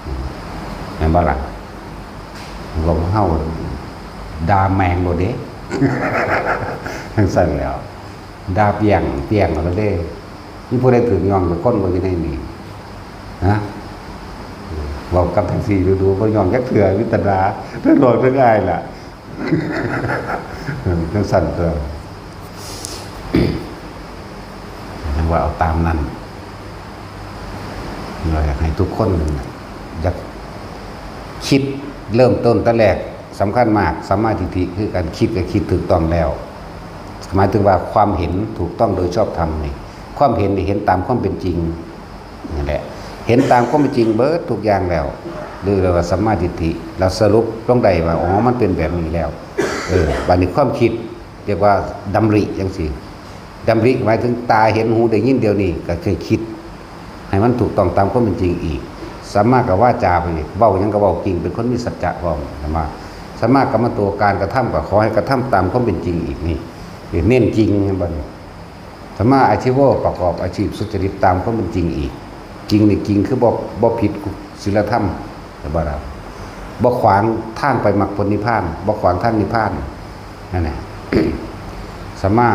อืม แม่นบ่ล่ะ พวกเฮาด่าแม่งโลดเด้ จั่งซั่นแหล้ว ด่าเปรี้ยงเปรี้ยงเอาโลดเด้ มีผู้ใดถืกย่องจักคนบ่อยู่ในนี้ ฮะ เว้ากับแท็กซี่ดูๆ บ่ย่องจักเทื่อ มีแต่ด่า ทั้งหลอกทั้งอายล่ะ เออ จั่งซั่นตัว จั่งว่าเอาตามนั้น เราอยากให้ทุกคนอยากคิดเริ่มต้นแต่แรกสำคัญมาก สัมมาทิฏฐิคือการคิดก็คิดถูกต้องแล้ว หมายถึงว่าความเห็นถูกต้องโดยชอบธรรมนี่ ความเห็นนี่เห็นตามความเป็นจริง นั่นแหละ เห็นตามความเป็นจริงเบิดทุกอย่างแล้ว เรียกว่าสัมมาทิฏฐิ เราสรุปลงได้ว่า อ๋อ มันเป็นแบบนี้แล้ว เออ บัดนี้ความคิด เรียกว่าดำริจั่งซี้ ดำริหมายถึงตาเห็นหูได้ยินเดี๋ยวนี้ ก็คือคิด ให้มันถูกต้องตามความเป็นจริงอีก สัมมากับวาจาไปอีก เว้าหยังก็เว้าจริง เป็นคนมีสัจจะพร้อม เห็นบ่ สัมมากัมมันโต การกระทำก็ขอให้กระทำตามความเป็นจริงอีกนี่ เน้นจริง เห็นบ่นี่ สัมมาอาชีโว ประกอบอาชีพสุจริตตามความเป็นจริงอีก จริงนี่จริงคือบ่ บ่ผิดศีลธรรม แต่บ่ล่ะ บ่ขวางทางไปมรรคผลนิพพาน บ่ขวางทางนิพพาน นั่นแหละ สัมมา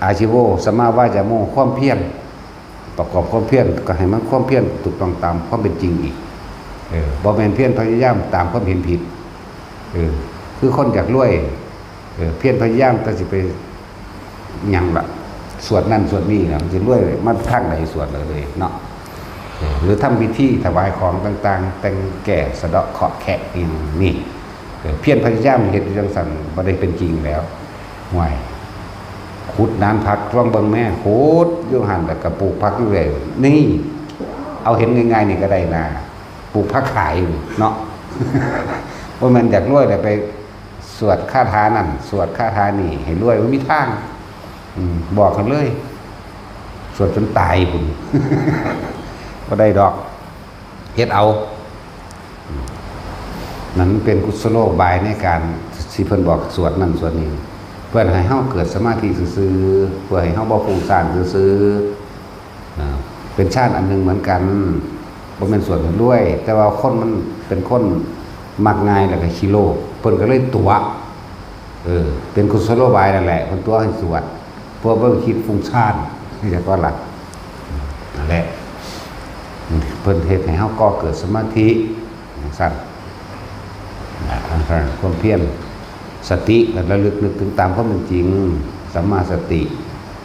อาชีโว สัมมาวายาโม ความเพียร ประกอบความเพียรก็ให้มันความเพียรถูกต้องตามความเป็นจริงอีก เออ บ่แม่นเพียรพยายามตามความเห็นผิด เออ คือคนอยากรวย เออ เพียรพยายามแต่สิไป หยังล่ะ สวดนั่นสวดนี่นะ มันสิรวยมาทางใด สวดเลยเนาะ เออ หรือทำพิธีถวายของต่างๆ แต่งแก้สะเดาะเคราะห์แคะอิหยังนี่ เออ เพียรพยายามเฮ็ดอยู่จั่งซั่น บ่ได้เป็นจริงแล้ว ห่วย ขุดนานผัก ลองเบิ่งแม่ ขุดอยู่หั่น แล้วก็ปลูกผักอยู่เรื่อย นี่ เอาเห็นง่ายๆนี่ก็ได้นะ ปลูกผักขายเนาะ ว่ามันอยากรวยเลยไปสวดคาถานั่น สวดคาถานี่ให้รวยมันมีทาง อืมบอกกันเลย สวดจนตายคุณ ก็ได้ดอก เฮ็ดเอา นั่นเป็นกุศโลบายในการที่เพิ่นบอกสวดนั่นสวดนี้ เพื่อให้เฮาเกิดสมาธิซื่อๆ เพื่อให้เฮาบ่ฟุ้งซ่านซื่อๆ อ่าเป็นฌานอันหนึ่งเหมือนกัน บ่แม่นสวดให้รวย แต่ว่าคนมันเป็นคนมักง่ายแล้วก็ขี้โลภ เพิ่นก็เลยตั๋ว เออ เป็นกุศโลบายนั่นแหละ เพิ่นตั๋วให้สวด เพื่อบ่คิดฟุ้งซ่าน จักว่าล่ะ นั่นแหละ เพิ่นเฮ็ดให้เฮาก่อเกิดสมาธิ จังซั่น นะความเพียร สติก็ระลึกนึกถึงตามความเป็นจริง สัมมาสติ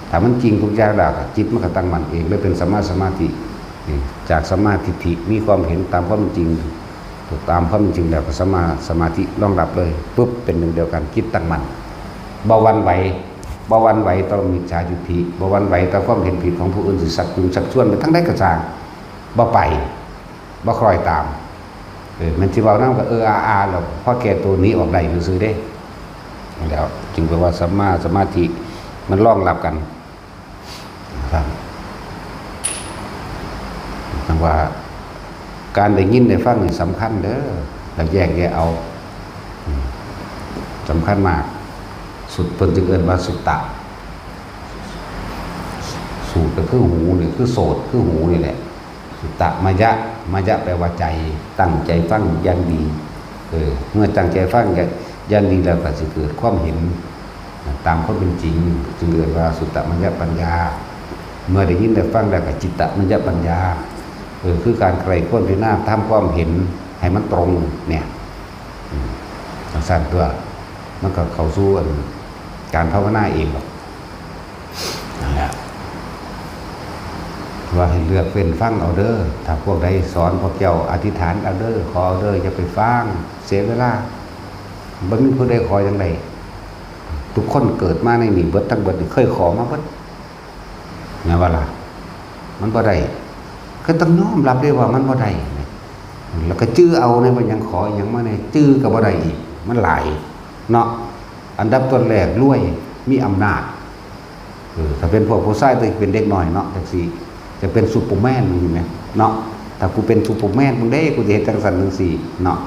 ถ้ามันจริงทุกอย่างแล้ว จิตมันก็ตั้งมั่นเอง เลยเป็นสัมมาสมาธิ นี่ จากสัมมาทิฏฐิ มีความเห็นตามความเป็นจริง ถูกตามความเป็นจริงแล้วก็สัมมาสมาธิรองรับเลย ปุ๊บ เป็นหนึ่งเดียวกัน จิตตั้งมั่น บ่หวั่นไหว บ่หวั่นไหวต่อมิจฉาทิฏฐิ บ่หวั่นไหวต่อความเห็นผิดของผู้อื่น สิชักจูงชักชวนไปทางใดก็ช่าง บ่ไป บ่คล้อยตาม เออ มันสิเว้านำก็เอออาอาแล้ว พอแก้ตัวหนีออกได้ซื่อๆเด้ แล้วจึงแปลว่าสัมมาสมาธิ มันรองรับกัน ครับ จังว่า การได้ยินได้ฟังนี่สำคัญเด้อ แล้วแยกแยะเอา อืม สำคัญมาก สุด เพิ่นจึงเอิ้นว่าสุตตะ สูตรก็คือหูนี่ คือโสต คือหูนี่แหละ สุตตะมยะ มยะแปลว่าใจ ตั้งใจฟังอย่างดี เออ เมื่อตั้งใจฟังอย่าง อย่างดีแล้วก็สิเกิดความเห็นตามความเป็นจริง จึงเรียกว่าสุตตมยปัญญา เมื่อได้ยินได้ฟังแล้วก็จิตตมยปัญญา เออ คือการใคร่ครวญพิจารณาทำความเห็นให้มันตรงเนี่ย อืม จังซั่นตัว มันก็เข้าสู่อันการภาวนาเองหรอก นั่นแหละ ว่าให้เลือกเฟ้นฟังเอาเด้อ ถ้าพวกใดสอนพวกเจ้าอธิษฐานเอาเด้อ ขอเอาเด้อ อย่าไปฟัง เสียเวลา บ่มีผู้ใดขอจั่งใด ทุกคนเกิดมาในนี่เบิดทั้งเบิดนี่เคยขอมาเบิด แม่นบ่ล่ะ มันบ่ได้ ก็ต้องยอมรับเด้ว่ามันบ่ได้ แล้วก็จื่อเอาในว่าหยังขอหยังมาเนี่ย จื่อก็บ่ได้อีก มันหลาย เนาะ อันดับต้นแรกรวย มีอำนาจ เออ ถ้าเป็นพวกผู้ชายตัวเป็นเด็กน้อยเนาะ จังซี่ จะเป็นซูเปอร์แมนมึงเห็นไหม เนาะ ถ้ากูเป็นซูเปอร์แมนมึงเด้ กูจะเฮ็ดจังซั่นจังซี่ เนาะ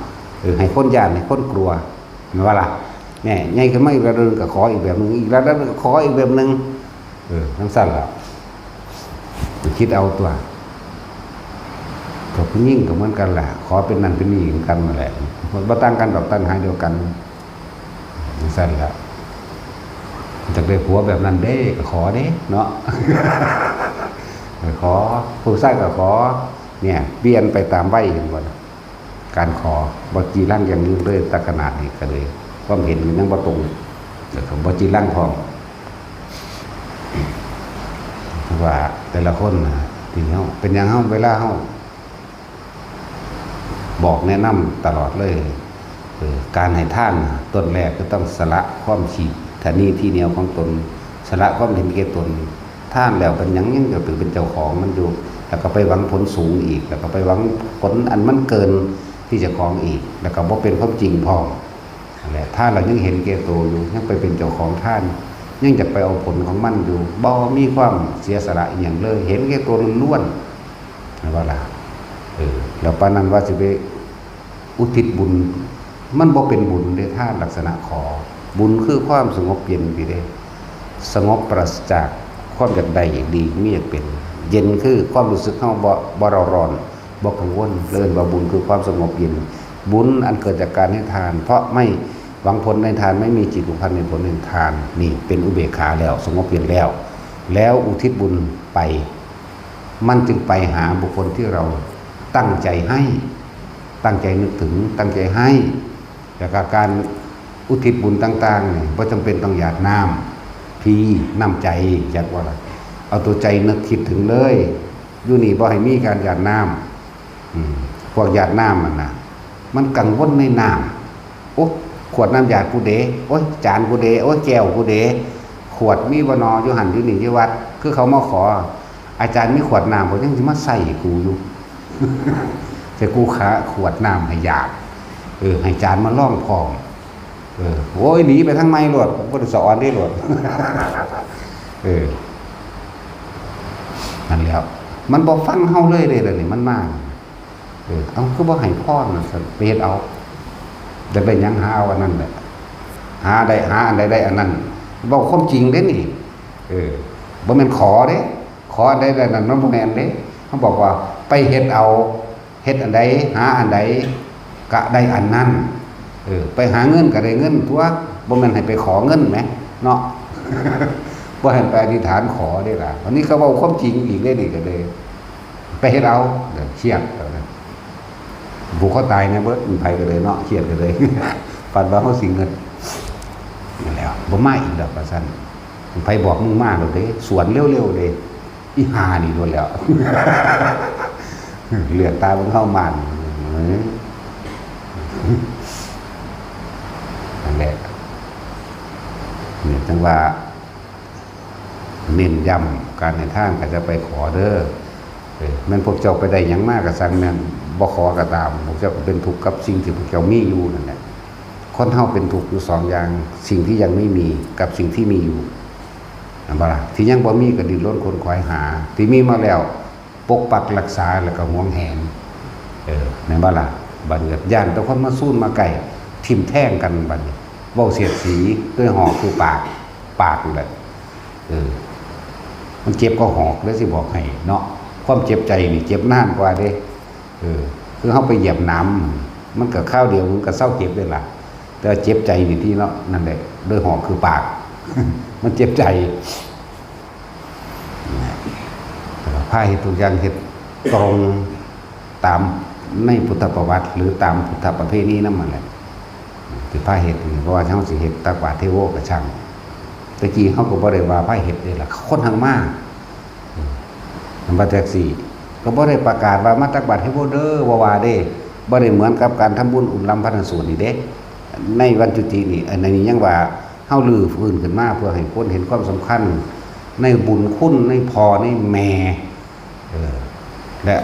เออ ให้คนย้าน ให้คนกลัว แม่นบ่ล่ะ แหน่ ใหญ่ขึ้นมาอีกระดับหนึ่งก็ขออีกแบบหนึ่ง อีกระดับหนึ่งก็ขออีกแบบหนึ่ง เออ จังซั่นล่ะ ไปคิดเอาตัว กับผู้หญิงก็เหมือนกันแหละ ขอเป็นนั่นเป็นนี่เหมือนกันนั่นแหละ มันบ่ต่างกันดอก ตัณหาเดียวกัน จังซั่นล่ะ อยากได้ผัวแบบนั้นเด้ ก็ขอเด้ เนาะ ขอ ผู้ชายก็ขอ เนี่ย เปลี่ยนไปตามวัย เห็นบ่ล่ะ การขอ บ่จีรังอย่างอื่นเลย แต่ขนาดนี้ก็เลย ความเห็นมันยังบ่ตรง แล้วก็บ่จีรังพร้อม เพราะว่าแต่ละคนน่ะ ที่เฮา เป็นหยังเฮา เวลาเฮา บอกแนะนำตลอดเลย เออ การให้ทานน่ะ ต้นแรกก็ต้องสละความขี้ตะหนี่ทีเหนียวของตน สละความเห็นแก่ตน ทานแล้วเป็นหยังยังจะถือเป็นเจ้าของมันอยู่ แล้วก็ไปหวังผลสูงอีก แล้วก็ไปหวังผลอันมันเกินที่เจ้าของอีก แล้วก็บ่เป็นความจริงพร้อม นั่นแหละ ทานแล้วยังเห็นแก่ตัวอยู่ ยังไปเป็นเจ้าของทาน ยังจะไปเอาผลของมันอยู่ บ่มีความเสียสละอีหยังเลย เห็นแก่ตัวล้วนๆ แม่นบ่ล่ะ เออ แล้วปานนั้นว่าสิไปอุทิศบุญ มันบ่เป็นบุญเด้ ทานลักษณะขอ บุญคือความสงบเย็นพี้เด้ สงบปราศจากความอยากได้อยากดี มีอยากเป็น เย็นคือความรู้สึกเฮาบ่ บ่เร่าร้อน บ่กังวล เอิ้นว่าบุญคือความสงบเย็น บุญอันเกิดจากการให้ทาน เพราะไม่หวังผลในทาน ไม่มีจิตผูกพันในผลในทาน นี่เป็นอุเบกขาแล้ว สงบเย็นแล้ว แล้วอุทิศบุญไป มันจึงไปหาบุคคลที่เราตั้งใจให้ ตั้งใจนึกถึง ตั้งใจให้ แล้วก็การอุทิศบุญต่างๆนี่ บ่จำเป็นต้องหยาดน้ำ พี น้ำใจ จักว่าล่ะ เอาตัวใจนึกคิดถึงเลย อยู่นี่บ่ให้มีการหยาดน้ำ อืม พวกหยาดน้ำมันน่ะ มันกังวลในน้ำ โอ๊ะ ขวดน้ำหยาดกูเด้ โอ๊ย จานกูเด้ โอ๊ย แก้วกูเด้ ขวดมีบ่นอ อยู่หั่นอยู่นี่อยู่วัด คือเขามาขอ อาจารย์มีขวดน้ำบ่ ยังสิมาใส่กูอยู่ แต่กูขาขวดน้ำให้อยาก เออ ให้จานมาลองพร้อม เออ โอ้ย หนีไปทางไม้โลด บ่ได้สอนได้โลด เออ นั่นแหล้ว มันบ่ฟังเฮาเลยเด้ เดี๋ยวนี้มันมา เออ เอา คือบ่ให้พรน่ะซั่น ไปเฮ็ดเอา อยากได้หยังหาเอาอันนั้นแหละ หาได้ หาอันใดได้อันนั้น เว้าความจริงเด้นี่ เออ บ่แม่นขอเด้ ขออันใดได้อันนั้น มันบ่แม่นเด้ มันบอกว่าไปเฮ็ดเอา เฮ็ดอันใด หาอันใด กะได้อันนั้น เออ ไปหาเงินกะได้เงินตั๊ว บ่แม่นให้ไปขอเงินแหม เนาะ บ่ให้ไปอธิษฐานขอเด้ล่ะ อันนี้ก็เว้าความจริงอีกเด้นี่ก็เลย ไปเฮ็ดเอา เดี๋ยวเครียด ผูกคอตายเนี่ยเบิด ไผก็เลยเนาะ เครียดก็เลย ฝันว่าเฮาสิเงิน นั่นแหละ บ่มาอีกดอกว่าซั่น ไผบอกมึงมาโลดเด้ สวนเร็วๆเด้ อีห่านี่โลดแล้ว เหลือกตาเบิ่งเฮามานี่ เออ นั่นแหละ เนี่ย จั่งว่า เน้นย้ำ การให้ทานก็จะไปขอเด้อ เออ แม่นพวกเจ้าไปได้หยังมาก็ซ่าง แม่นบ่ขอก็ตาม พวกเจ้าก็เป็นทุกข์กับสิ่งที่พวกเจ้ามีอยู่นั่นแหละ คนเฮาเป็นทุกข์อยู่สองอย่าง สิ่งที่ยังไม่มีกับสิ่งที่มีอยู่ แม่นบ่ล่ะ ที่ยังบ่มีก็ดิ้นรนขวนขวายหา ที่มีมาแล้วปกปักรักษาแล้วก็หวงแหน เออ แม่นบ่ล่ะ บัดนี้ย้านแต่คนมาซูนมาใกล้ ทิ่มแทงกันบัดนี้ เว้าเสียดสีด้วยหอกคือปาก ปากนั่นแหละ เออ มันเจ็บกว่าหอกเด้อ สิบอกให้เนาะ ความเจ็บใจนี่เจ็บนานกว่าเด้ เออ คือเฮาไปเหยียบหนาม มันก็คราวเดียวมันก็เซาเจ็บเลยล่ะ แต่ว่าเจ็บใจนี่ที่เนาะ นั่นแหละ ด้วยหอกคือปาก มันเจ็บใจ พาเฮ็ดทุกอย่างเฮ็ดตรงตามในพุทธประวัติ หรือตามพุทธประเพณีนำนั่นแหละ สิพาเฮ็ดนี่ เพราะว่าเฮาสิเฮ็ดตักบาตรเทโวก็ช่าง แต่กี้เฮาก็บ่ได้ว่าพาเฮ็ดเด้ล่ะ คนหังมา อืม มันว่าจั่งซี้ ก็บ่ได้ประกาศว่ามาตักบาตรเทโวเด้อ บ่ว่าเด้ บ่ได้เหมือนกับการทำบุญอุ่นลำพระนสูตรนี่เด้ ในวันจุตินี่ อันนี้ยังว่าเฮารื้อฟื้นขึ้นมาเพื่อให้คนเห็นความสำคัญในบุญคุณในพ่อในแม่ เออ และ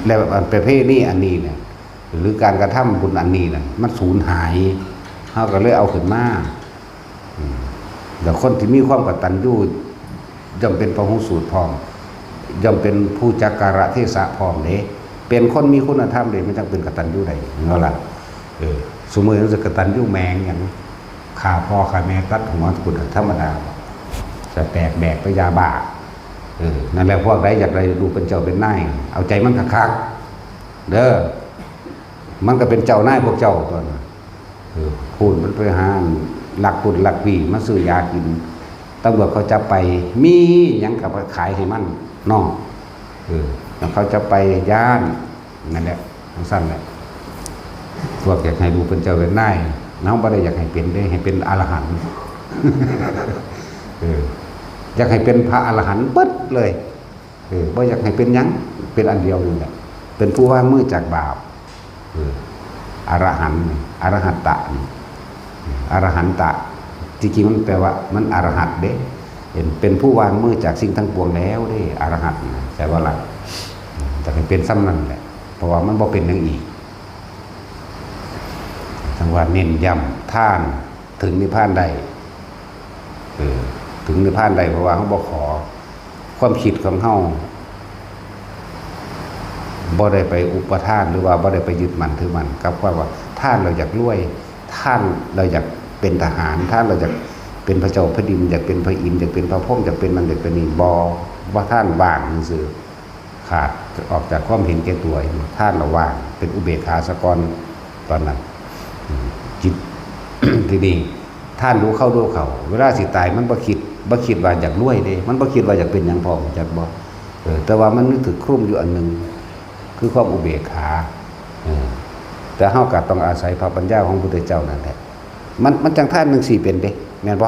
และประเพณีอันนี้เนี่ย หรือการกระทำบุญอันนี้น่ะ มันสูญหาย เฮาก็เลยเอาขึ้นมา อืม แล้วคนที่มีความกตัญญู ย่อมเป็นพหูสูตรพร้อม ย่อมเป็นผู้จักกาลเทศะพร้อมเด้ เป็นคนมีคุณธรรมเด้ มันจั่งเป็นกตัญญูได้ แม่นบ่ล่ะ เออ ซุมื้อนี้สิกตัญญูแม่งหยัง ฆ่าพ่อฆ่าแม่ตัดหัว พุ้นน่ะ ธรรมดา จะแตกแบกไปยาบ้า เออ นั่นแหละ พวกใดอยากได้ลูกเป็นเจ้าเป็นนาย เอาใจมันคักๆ เด้อ มันก็เป็นเจ้านายพวกเจ้าตั๊วนะ เออ พุ้นมันไปหาลักพุ้นลักพี้มาซื้อยากิน ตำรวจเขาจับไป มีหยังก็ไปขายให้มันเนาะ เออ แล้วเขาจับไปย้าน นั่นแหละ จั่งซั่นแหละ พวกอยากให้ลูกเป็นเจ้าเป็นนาย เฮาบ่ได้อยากให้เป็นเด้ ให้เป็นอรหันต์ เออ อยากให้เป็นพระอรหันต์เบิดเลย เออ บ่อยากให้เป็นหยัง เป็นอันเดียวนั่นแหละ เป็นผู้วางมือจากบาป เออ อรหันต์นี่ อรหัตตะนี่ อรหันตะ ที่จริงมันแปลว่า มันอรหัตเด้ เป็น เป็นผู้วางมือจากสิ่งทั้งปวงแล้วเด้ อรหัตนะ แต่ว่าละ แต่ให้เป็นส่ำนั่นแหละ เพราะว่ามันบ่เป็นหยังอีก จั่งว่าเน้นย้ำ ทานถึงนิพพานได้ เออ ถึงนิพพานได้ เพราะว่าเฮาบ่ขอ ความคิดของเฮา บ่ได้ไปอุปทาน หรือว่าบ่ได้ไปยึดมั่นถือมั่นกับความว่า ทานแล้วอยากรวย ทานแล้วอยากเป็นทหาร ทานแล้วอยากเป็นพระเจ้าแผ่นดิน อยากเป็นพระอินทร์ อยากเป็นพระพรหม อยากเป็นนั่นอยากเป็นนี่ บ่ ว่าทานว่างซื่อๆ ขาดออกจากความเห็นแก่ตัว ทานแล้วว่าง เป็นอุเบกขาซะก่อน ตอนนั้น อืม จิต ทีนี้ ทานรู้เข้ารู้เข้า เวลาสิตายมันบ่คิด บ่คิดว่าอยากรวยเด้ มันบ่คิดว่าอยากเป็นหยัง พอรู้จักบ่ เออ แต่ว่ามันนึกถึงคลุมอยู่อันหนึ่ง คือความอุเบกขา เออ แต่เฮาก็ต้องอาศัยพระปัญญาของพระพุทธเจ้านั่นแหละ มัน มันจั่งทานจั่งซี้เป็นเด้ แม่นบ่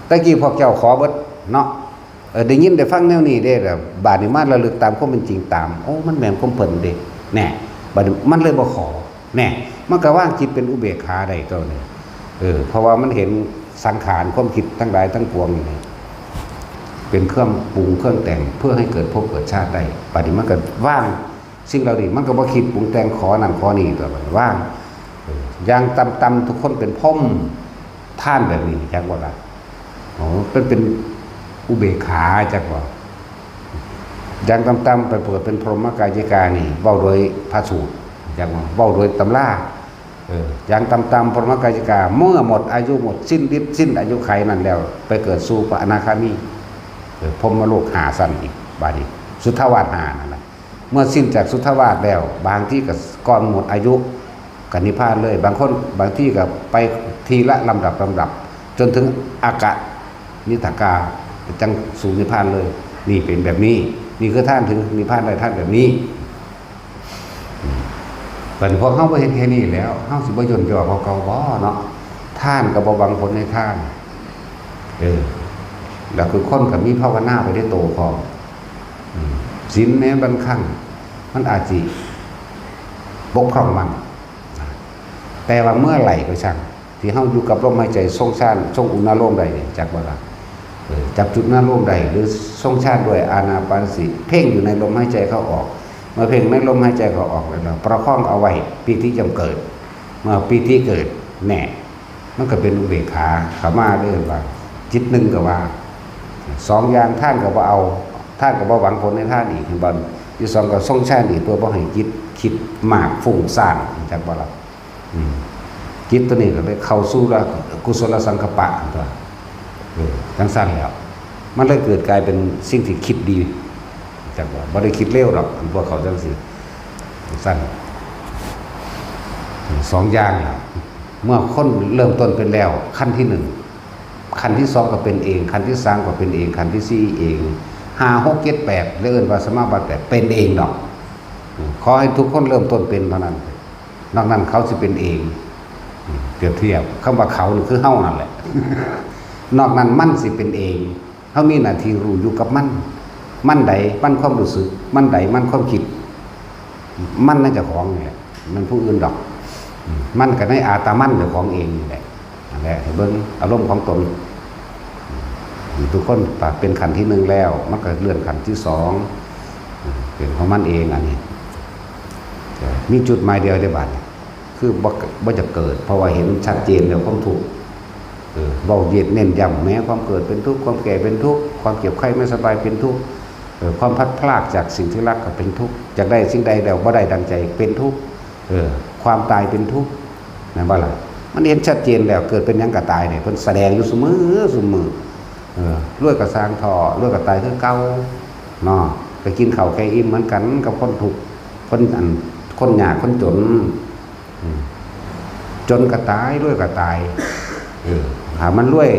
แต่กี้พวกเจ้าขอเบิดเนาะ เออ ได้ยินได้ฟังแนวนี้เด้ แล้วบาดนี้มาระลึกตามความเป็นจริงตาม โอ้ มันแม่นความเพิ่นเด้ แน่ บาดนี้มันเลยบ่ขอ แน่ มันก็วางจิตเป็นอุเบกขาได้ตั๊วนี้ เออ เพราะว่ามันเห็นสังขารความคิดทั้งหลายทั้งปวงนี่ เป็นเครื่องปรุงเครื่องแต่งเพื่อให้เกิดภพเกิดชาติได้ บาดนี้มันก็วาง สิ่งเหล่านี้มันก็บ่คิดปรุงแต่งขอนั่นขอนี่ตัวมันว่าง เออ อย่างต่ำๆทุกคนเป็นพรหม ทานแบบนี้จักบ่ล่ะ โอ้ เป็น เป็นอุเบกขาจักบ่ อย่างต่ำๆไปเปิดเป็นพรหมกายิกานี่ เว้าโดยพระสูตรจักบ่ เว้าโดยตำรา เออ อย่างต่ำๆพรหมกายิกา เมื่อหมดอายุหมดสิ้นฤทธิ์สิ้นอายุไขนั้นแล้ว ไปเกิดสู่พระอนาคามี เออ พรหมโลกห้าชั้นอีก บาดนี้ สุทธาวาสห้านั่นแหละ เมื่อสิ้นจากสุทธาวาสแล้ว บางที่ก็ก่อนหมดอายุ ก็นิพพานเลย บางคน บางที่ก็ไปทีละลำดับลำดับ จนถึงอากนิทกา จังสู่นิพพานเลย นี่เป็นแบบนี้ นี่คือทานถึงนิพพานได้ ทานแบบนี้ บัดนี้พวกเฮาบ่เฮ็ดแค่นี้แล้ว เฮาสิบ่ย่นย่อเขาเก่าบ่เนาะ ทานก็บ่หวังผลในทาน เออ แล้วคือคนก็มีภาวนาไปในโตพร้อม อืม ศีลแม้บางครั้ง มันอาจสิบกพร่องมั่ง แต่ว่าเมื่อไหร่ก็ช่าง ที่เฮาอยู่กับลมหายใจทรงฌาน ทรงอุณาโลมได้นี่ จักบ่ล่ะ เออ จับจุดอุณาโลมได้ หรือทรงฌานด้วยอานาปานสติ เพ่งอยู่ในลมหายใจเข้าออก เมื่อเพ่งในลมหายใจเข้าออกแล้ว ประคองเอาไว้ ปีติย่อมเกิด เมื่อปีติเกิด แน่ มันก็เป็นอุเบกขาเข้ามาเด้อว่า จิตหนึ่งก็ว่า สองอย่าง ทานก็บ่เอา ทานก็บ่หวังผลในทานอีก เห็นบ่ ที่สองก็ทรงฌานอีก เพื่อบ่ให้จิตคิดมากฟุ้งซ่าน จักบ่ล่ะ อืม จิตตัวนี้ก็เลยเข้าสู่ละกุศลสังกัปปะตัว เออ จังซั่นแล้ว มันเลยเกิดกลายเป็นสิ่งที่คิดดี จักว่าบ่ได้คิดเลวดอก พวกเขาจังซี่ จังซั่น สองอย่างล่ะ เมื่อคนเริ่มต้นเป็นแล้ว ขั้นที่หนึ่ง ขั้นที่สองก็เป็นเอง ขั้นที่สามก็เป็นเอง ขั้นที่สี่เอง ห้า หก เจ็ด แปด แล้วเอิ้นว่าสมาบัติแปด เป็นเองดอก ขอให้ทุกคนเริ่มต้นเป็นเท่านั้น นอกนั้นเขาสิเป็นเอง เปรียบเทียบ คำว่าเขานี่คือเฮานั่นแหละ นอกนั้นมันสิเป็นเอง เฮามีหน้าที่รู้อยู่กับมัน มันใด มันความรู้สึก มันใด มันความคิด มันในเจ้าของนี่แหละ มันผู้อื่นดอก มันก็ในอาตามันเจ้าของเองนี่แหละ นั่นแหละ ให้เบิ่งอารมณ์ของตน ทุกคนเป็นขั้นที่หนึ่งแล้ว มันก็เลื่อนขั้นที่สอง เป็นของมันเองอันนี้ มีจุดหมายเดียวเด้บัดนี้ คือบ่ บ่จะเกิด เพราะว่าเห็นชัดเจนแล้วความทุกข์ เออ เว้าเย็นเน้นย้ำ แม้ความเกิดเป็นทุกข์ ความแก่เป็นทุกข์ ความเจ็บไข้ไม่สบายเป็นทุกข์ เออ ความพลัดพรากจากสิ่งที่รักก็เป็นทุกข์ อยากได้สิ่งใดแล้วบ่ได้ดังใจเป็นทุกข์ เออ ความตายเป็นทุกข์ แม่นบ่ล่ะ มันเห็นชัดเจนแล้ว เกิดเป็นหยังก็ตายเนี่ย เพิ่นแสดงอยู่ซุมื้อซุมื้อ เออ รวยก็ซ่างเถาะ รวยก็ตายคือเก่า เนาะ ก็กินข้าวแค่อิ่มเหมือนกันกับคนทุกข์ คนอัน คนยากคนจน อืม จนก็ตาย รวยก็ตาย เออ ถ้ามันรวย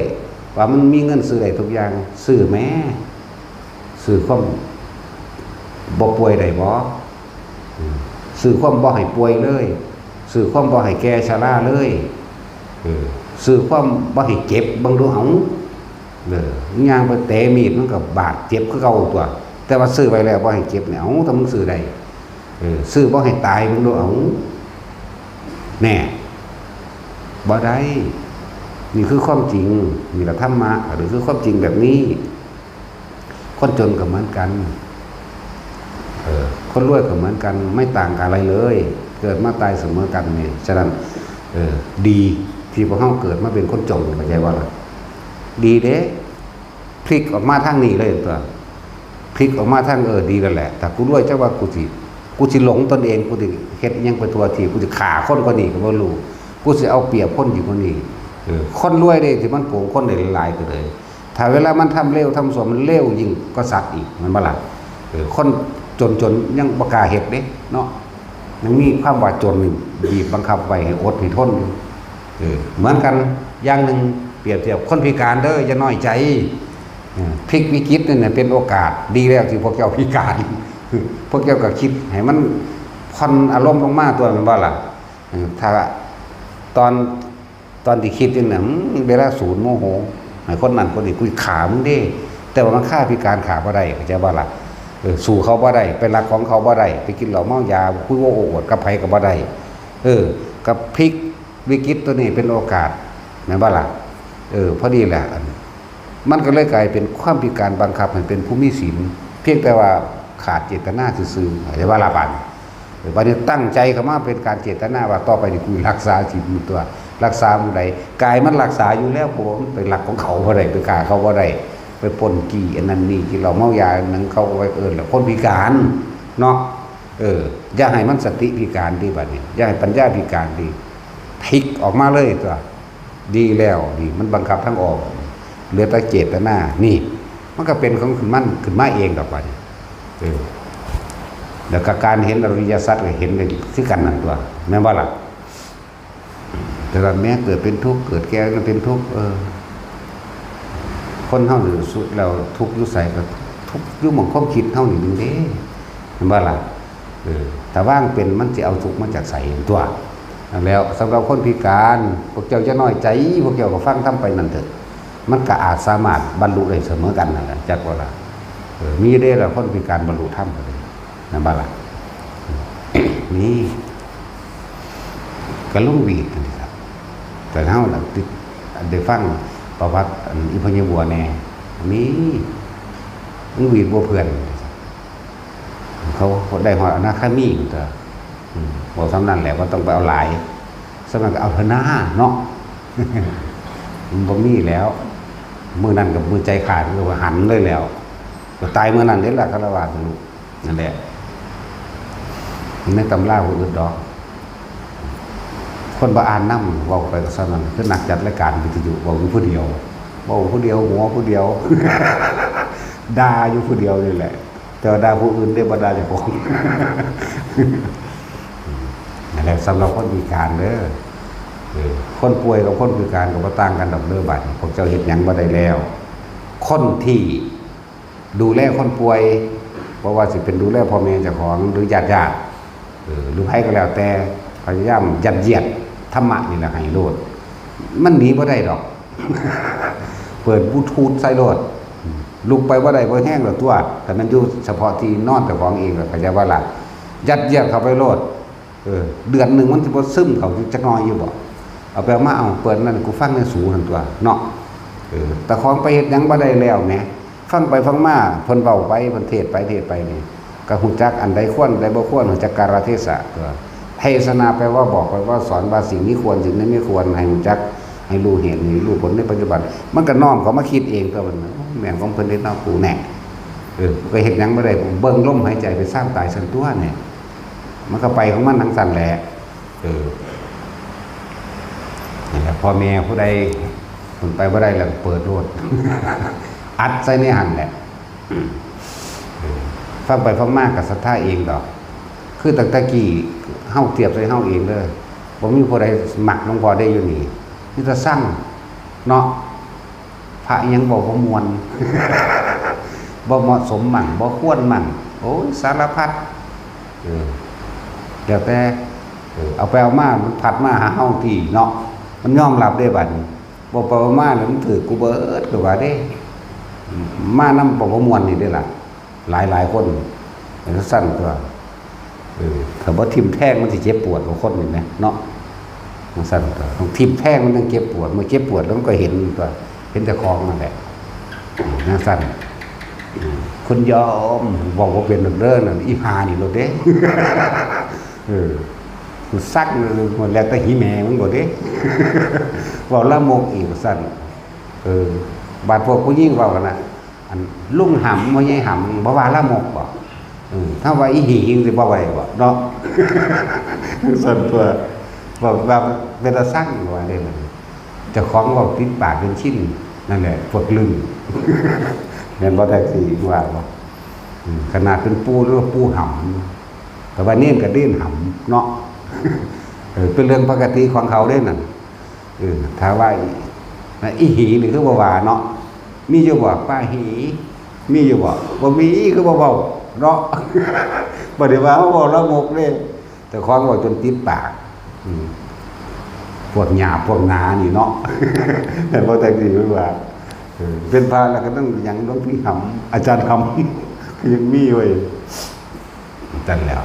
ว่ามันมีเงินซื้อได้ทุกอย่าง ซื้อแหม ซื้อความบ่ป่วยได้บ่ อืม ซื้อความบ่ให้ป่วยเลย ซื้อความบ่ให้แก่ชราเลย เออ ซื้อความบ่ให้เจ็บ เบิ่งดูเอา เออ ย่างไปเตะมีดมันก็บาดเจ็บคือเก่าตัว แต่ว่าซื้อไว้แล้วบ่ให้เจ็บเนี่ย เอ้า ถ้ามึงซื้อได้ เออ ซื้อบ่ให้ตาย เบิ่งดูเอา แน่ บ่ได้ นี่คือความจริง นี่ล่ะธรรมะ หรือคือความจริงแบบนี้ คนจนก็เหมือนกัน เออ คนรวยก็เหมือนกัน ไม่ต่างกันอะไรเลย เกิดมาตายเสมอกันนี่ ฉะนั้น เออ ดีที่พวกเฮาเกิดมาเป็นคนจน เข้าใจบ่ล่ะ ดีเด้ พลิกออกมาทางนี้เลยตัว พลิกออกมาทาง เออ ดีแล้วแหละ ถ้ากูรวย จักว่ากูสิ กูสิหลงตนเอง กูสิเฮ็ดอิหยังไปทั่วทีป กูสิฆ่าคนกว่านี้ก็บ่รู้ กูสิเอาเปรียบคนอยู่กว่านี้ เออ คนรวยเด้ที่มันโกงคนได้หลายๆก็เลย ถ้าเวลามันทำเลวทำชั่ว มันเลวยิ่งกว่าสัตว์อีก แม่นบ่ล่ะ เออ คนจนๆยังบ่กล้าเฮ็ดเด้เนาะ ยังมีความว่าจนนี่บีบบังคับไว้ให้อดให้ทนอยู่ เออ เหมือนกันอย่างหนึ่ง เปรียบเทียบคนพิการเด้อ อย่าน้อยใจ เออ พลิกวิกฤตนี่นะเป็นโอกาส ดีแล้วที่พวกเจ้าพิการ พวกเจ้าก็คิดให้มันผ่อนอารมณ์ลงมาตัว แม่นบ่ล่ะ เออ ถ้าตอน ตอนที่คิดอยู่น่ะ อืม เวลาสูนโมโห ให้คนนั้นคนนี้ กูฆ่ามึงเด้ แต่ว่ามันฆ่าพิการฆ่าบ่ได้ เข้าใจบ่ล่ะ เออ สู้เขาบ่ได้ ไปลักของเขาบ่ได้ ไปกินเหล้าเมายา คุยโอ้อวดกับไผก็บ่ได้ เออ กับพลิกวิกฤตตัวนี้เป็นโอกาส แม่นบ่ล่ะ เออ พอดีแหละ อัน มันก็เลยกลายเป็นความพิการบังคับให้เป็นผู้มีศีล เพียงแต่ว่าขาดเจตนาซื่อๆ เข้าใจบ่ล่ะบาดนี้ บัดนี้ตั้งใจเข้ามาเป็นการเจตนาว่าต่อไปนี่กูรักษาศีลมื้อตัว รักษามื้อใด กายมันรักษาอยู่แล้ว เพราะว่ามันไปลักของเขาบ่ได้ ไปฆ่าเขาบ่ได้ ไปปล้นจี้อันนั้นนี่ กินเหล้าเมายาอันนั้น เขาก็ไปเอิ้นแล้วคนพิการเนาะ เออ อย่าให้มันสติพิการติบัดนี้ อย่าให้ปัญญาพิการติ พลิกออกมาเลยตัว ดีแล้วนี่ มันบังคับทางออก เหลือแต่เจตนา นี่ มันก็เป็นของมันขึ้นมาเองดอกบัดนี้ เออ แล้วก็การเห็นอริยสัจก็เห็นได้คือกันนั่นตัว แม่นบ่ล่ะ? แต่ว่าแม้เกิดเป็นทุกข์ เกิดแก่เป็นทุกข์ เออ คนเฮานี่สุดแล้วทุกข์อยู่ไสก็ทุกข์อยู่หม่องความคิดเฮานี่หนึ่งเด้ แม่นบ่ล่ะ? เออ ถ้าว่างเป็นมันสิเอาทุกข์มาจากไสตัว นั่นแล้ว สำหรับคนพิการ พวกเจ้าอย่าน้อยใจ พวกเจ้าก็ฟังธรรมไปนั่นเถอะ มันก็อาจสามารถบรรลุได้เสมอกันนั่นแหละ จักว่าล่ะ เออ มีเด้ล่ะ คนพิการบรรลุธรรมก็เลย นั่นบ่ล่ะ นี่ ก็ลุงหวีดนั่นสิครับ แต่เฮาน่ะติด ได้ฟังประวัติอันอีพ่อใหญ่บัวแน่ มี ลุงหวีดบัวเพื่อน เขาได้ฮอดอนาคามีพุ้นตัว อืม เว้าส่ำนั้นแหละ บ่ต้องไปเอาหลาย ส่ำนั้นก็เอาเถอะนาเนาะ มันบ่มีแล้ว มื้อนั้นก็มื้อใจขาด ก็หันเลยแล้ว ก็ตายมื้อนั้นเด้ล่ะ คารวาสลูก นั่นแหละ ในตำราบ่อึดดอก คนบ่อ่านนำ เว้าไปก็ส่ำนั้น คือนักจัดรายการวิทยุ เว้าอยู่ผู้เดียว เว้าผู้เดียว หัวผู้เดียว ด่าอยู่ผู้เดียวนี่แหละ แต่ว่าด่าผู้อื่นเด้ บ่ด่าเจ้าของ นั่นแหละ สำหรับคนพิการเด้อ เออ คนป่วยกับคนพิการก็บ่ต่างกันดอกเด้อ บัดนี้ พวกเจ้าเฮ็ดหยังบ่ได้แล้ว คนที่ ดูแลคนป่วย บ่ว่าสิเป็นดูแลพ่อแม่เจ้าของหรือญาติๆ เออ หรือไผก็แล้วแต่ พยายามยัดเยียดธรรมะนี่แหละให้โลด มันหนีบ่ได้ดอก เปิดบลูทูธใส่โลด ลุกไปบ่ได้ บ่แฮงแล้วตัว ถ้ามันอยู่เฉพาะที่นอนเจ้าของเอง ก็เข้าใจว่าล่ะ ยัดเยียดเข้าไปโลด เออ เดือนหนึ่งมันสิบ่ซึมเข้าอยู่จักหน่อยอยู่บ่ เอาไปเอามา เอาเปิดนั่นกูฟังในสูหั่นตัวเนาะ เออ แต่ของไปเฮ็ดหยังบ่ได้แล้วแหม ฟังไปฟังมา เพิ่นเว้าไป เพิ่นเทศน์ไปเทศน์ไปนี่ ก็ฮู้จักอันใดควร อันใดบ่ควร ฮู้จักกาลเทศะตัว เทศนาแปลว่าบอก แปลว่าสอนว่าสิ่งนี้ควร สิ่งนี้ไม่ควร ให้ฮู้จัก ให้รู้เหตุ ให้รู้ผลในปัจจุบัน มันก็น้อมเข้ามาคิดเองตัวมัน แม่นของเพิ่นเด้เนาะ กูแน่ เออ ก็เฮ็ดหยังบ่ได้ เบิ่งลมหายใจไปซ่ามตายซั่นตัวเนี่ย มันก็ไปของมันจั่งซั่นแหละ เออ นั่นแหละ พ่อแม่ผู้ใดเพิ่นไปบ่ได้แล้วก็เปิดโลด อัดใส่ในหั่นแหละ เออ ฟังไปฟังมาก็ศรัทธาเองดอก คือตั้งแต่กี้เฮาเทียบใส่เฮาเองเด้อ บ่มีผู้ใดมักหลวงพ่อได้อยู่นี่ มีแต่ซังเนาะ พระอิหยังเว้าบ่ม่วน บ่เหมาะสมมั่ง บ่ควรมั่ง โอ้ย สารพัด เออ แล้วแต่ เออ เอาไปเอามา มันพัดมาหาเฮาที่เนาะ มันยอมรับได้บัดนี้ บ่ไปเอามาแล้วมันถืกกูเบิดก็ว่าเด้ มานำบ่ม่วนนี่เด้ล่ะ หลายๆ คน เป็นจั่งซั่นตัว เออ ถ้าบ่ทิ่มแทงมันสิเจ็บปวดกว่าคนนี่นะเนาะ จั่งซั่นตัว ต้องทิ่มแทงมันจั่งเจ็บปวด เมื่อเจ็บปวดแล้วมันก็เห็นตัว เห็นแต่ของนั่นแหละ อืม จั่งซั่น อืม คุณยอม เว้าบ่เป็นดอกเด้อนั่น อีห่านี่โลดเด้ เออ ซักมันแล้วแต่หีแม่มันโลดเด้ เว้าลามกอีกว่าซั่น เออ บาดพวกผู้หญิงเว้ากันนะ อันลุงหำ บ่ใหญ่หำ บ่ว่าลามกบ่ เออ ถ้าว่าอีหีจั่งสิบ่ไหวบ่เนาะ ซั่นตัว บอกว่าเป็นตาซังว่าเด้ เจ้าของเว้าติดปากจนชิน นั่นแหละ พวกลึง แม่นบ่แท็กซี่ว่าบ่ อืม ขนาดเป็นปู่หรือว่าปู่หำ แต่ว่าเณรก็เณรหำเนาะ เออ เป็นเรื่องปกติของเขาเด้นั่น เออ ถ้าว่าอี นะ อีหีนี่คือบ่ว่าเนาะ มีอยู่บ่ ป้าหี มีอยู่บ่ บ่มีคือบ่เว้าเนาะ บ่ได้ว่าเฮาเว้าลามกเด้ เจ้าของเว้าจนติดปาก อืม พวกหยาบพวกหนานี่เนาะ แต่พอแต่สิว่า เออ เป็นพระแล้วก็ต้องหยังหลวงพี่หำ อาจารย์หำ ยังมีไว้ จั่งแล้ว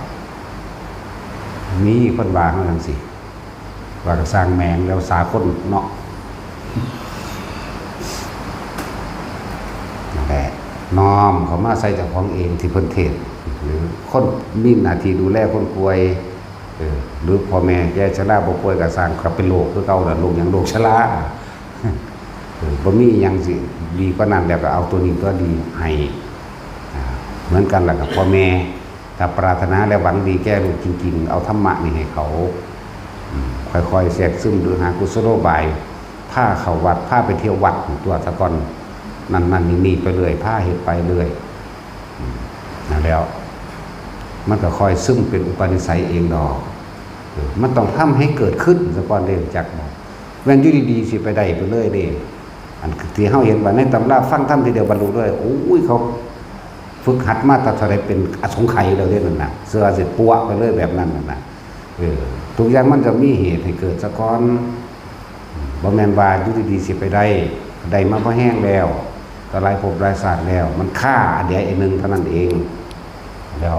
มีคนว่าเฮาจั่งซี้ ว่าก็ซ่างแม่งแล้วสากลเนาะ นั่นแหละ น้อมเข้ามาใส่เจ้าของเองที่เพิ่นเทศน์ หรือคนมีหน้าที่ดูแลคนป่วย เออ หรือพ่อแม่แก่ชราบ่ป่วยก็สร้างก็เป็นโรคคือเก่าล่ะ โรคหยัง โรคชรา เออ บ่มีหยังสิดีกว่านั้นแล้ว ก็เอาตัวนี้ตัวดีให้ อ่า เหมือนกันล่ะกับพ่อแม่ ถ้าปรารถนาและหวังดีแก่ลูกจริงๆ เอาธรรมะนี่ให้เขา อืม ค่อยๆ แทรกซึม หรือหากุศโลบาย พาเข้าวัด พาไปเที่ยววัดตัวซะก่อน นั่นๆ นี่ๆ ไปเรื่อย พาเฮ็ดไปเรื่อย อืม นั่นแหล้ว มันก็ค่อยซึมเป็นอุปนิสัยเองดอก เออ มันต้องทำให้เกิดขึ้นซะก่อนเด้ จักบ่ แม่นอยู่ดีๆ สิไปได้ไปเลยเด้ อันที่เฮาเห็นว่าในตำราฟังธรรมทีเดียวบรรลุเลย โอ้ย เขาฝึกหัดมาแต่เท่าใดเป็นอสงไขยแล้วเด้นั่นน่ะ เสื้อสิปัวไปเลยแบบนั้นน่ะนะ เออ ทุกอย่างมันจะมีเหตุให้เกิดซะก่อน บ่แม่นว่าอยู่ดีๆ สิไปได้ ได้มาพอแฮงแล้ว ก็หลายภพหลายชาติแล้ว มันคาอันเดียวอันหนึ่งเท่านั้นเอง แล้ว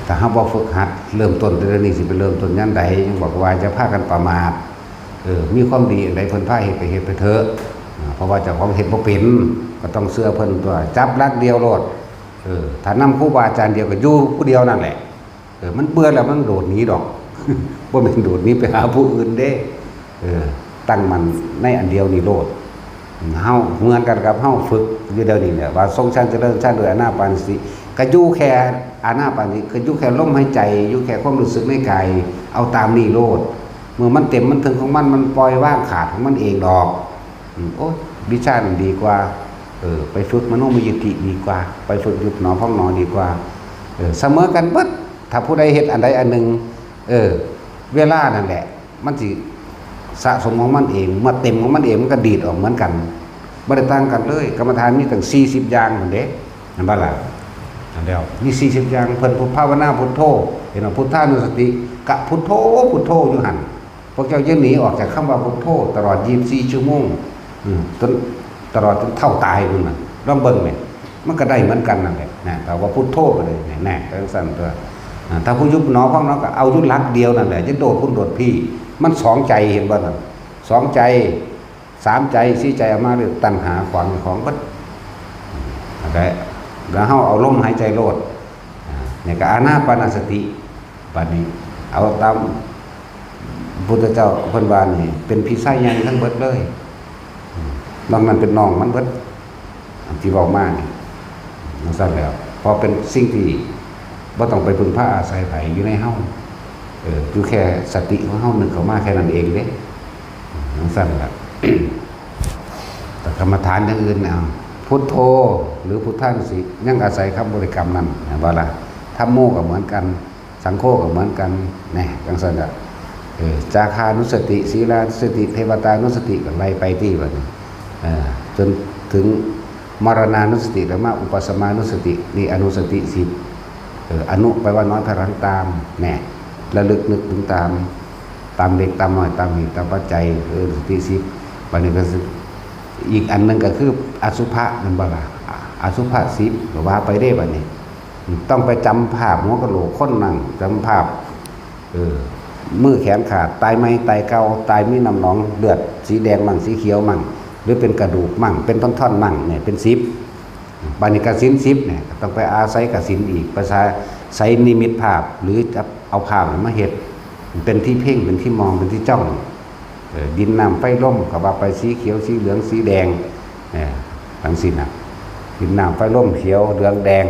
ถ้าเฮาบ่ฝึกหัด เริ่มต้นแต่เดี๋ยวนี้สิไปเริ่มต้นยามใด ยังบอกว่าอย่าพากันประมาท เออ มีความดีอันใดเพิ่นพาเฮ็ดก็เฮ็ดไปเถอะ อ่า เพราะว่าเจ้าของเฮ็ดบ่เป็น ก็ต้องเชื่อเพิ่นตัว จับหลักเดียวโลด เออ ถ้านำครูบาอาจารย์เดียวก็อยู่ผู้เดียวนั่นแหละ เออ มันเบื่อแล้วมันโดดหนีดอก บ่แม่นโดดหนีไปหาผู้อื่นเด้ เออ ตั้งมั่นในอันเดียวนี่โลด เฮาเหมือนกันกับเฮาฝึกอยู่เดี๋ยวนี้เนี่ย ว่าทรงฌานเจริญฌานด้วยอานาปานสติ ก็อยู่แค่อานาปานสติ ก็อยู่แค่ลมหายใจ อยู่แค่ความรู้สึกในกาย เอาตามนี่โลด เมื่อมันเต็มมันถึงของมัน มันปล่อยวางขาดของมันเองดอก อืม โอ้ย วิชานี่ดีกว่า เออ ไปฝึกมโนมยิทธิดีกว่า ไปฝึกยุบหนอพองหนอดีกว่า เออ เสมอกันเบิด ถ้าผู้ใดเฮ็ดอันใดอันหนึ่ง เออ เวลานั่นแหละ มันสิสะสมของมันเอง เมื่อเต็มของมันเอง มันก็ดีดออกเหมือนกัน บ่ได้ต่างกันเลย กรรมฐานมีตั้งสี่สิบอย่างนั่นเด้ เห็นบ่ล่ะ นั่นแล้ว มีสี่สิบอย่าง เพิ่นภาวนาพุทโธ เห็นบ่ พุทธานุสติ กะพุทโธ พุทโธอยู่หั่น พวกเจ้าอย่าหนีออกจากคำว่าพุทโธตลอดยี่สิบสี่ชั่วโมง อืม จน ตลอดจนเฒ่าตายพุ่นน่ะ ลองเบิ่งแหม มันก็ได้เหมือนกันนั่นแหละ นะ ถ้าว่าพุทโธก็เลย แน่ๆ จั่งซั่นตัว อ่า ถ้าผู้ยุบหนอพองหนอก็เอาอยู่หลักเดียวนั่นแหละ อย่าโดดพุ่นโดดพี้ มันสองใจ เห็นบ่นั่น สองใจ สามใจ สี่ใจ เอามาเลย ตัณหาขวางของเบิด นั่นแหละ แล้วเฮาเอาลมหายใจโลด อ่า นี่ก็อานาปานสติ บัดนี้ เอาตามพุทธเจ้าเพิ่นว่านี่ เป็นพีไซใหญ่ทั้งเบิดเลย นอกนั้นเป็นน้องมันเบิด อันที่เว้ามานี่ จั่งซั่นแหล้ว เพราะเป็นสิ่งที่บ่ต้องไปพึ่งพาอาศัยไผ อยู่ในเฮา เออ อยู่แค่สติของเฮานึกเข้ามาแค่นั้นเองเด้ จั่งซั่นล่ะ แต่กรรมฐานอย่างอื่นเนี่ย พุทโธ หรือพุทธานุสติ ยังอาศัยคำบริกรรมนั่น เห็นบ่ล่ะ ธัมโมก็เหมือนกัน สังโฆก็เหมือนกัน แน่ จั่งซั่นล่ะ เออ จาคานุสติ ศีลานุสติ เทวตานุสติ ก็ไล่ไปที่บัดนี้ เออ จนถึงมรณานุสติ แล้วมาอุปสมานุสติ นี่อนุสติสิบ เออ อนุแปลว่าน้อย ถอยหลังตาม แน่ ระลึกนึกถึงตาม ตามเล็กตามน้อย ตามเหตุตามปัจจัย เออ สติสิบ บัดนี้ก็สิ อีกอันหนึ่งก็คืออสุภะ แม่นบ่ล่ะ อสุภะสิบ ก็ว่าไปเด้บัดนี้ ต้องไปจำภาพหัวกะโหลกคนนั่ง จำภาพ เออ มือแขนขาด ตายใหม่ ตายเก่า ตายมีน้ำหนองเลือดสีแดงมั่ง สีเขียวมั่ง หรือเป็นกระดูกมั่ง เป็นท่อนๆมั่ง เนี่ย เป็นสิบ บัดนี้กสิณสิบเนี่ย ก็ต้องไปอาศัยกสิณอีก ไปอาศัยนิมิตภาพ หรือจะเอาภาพมาเฮ็ด เป็นที่เพ่ง เป็นที่มอง เป็นที่จ้อง เออ ดินน้ำไฟลม ก็ว่าไป สีเขียว สีเหลือง สีแดง เออ จั่งซี้น่ะ ดินน้ำไฟลม เขียว เหลือง แดง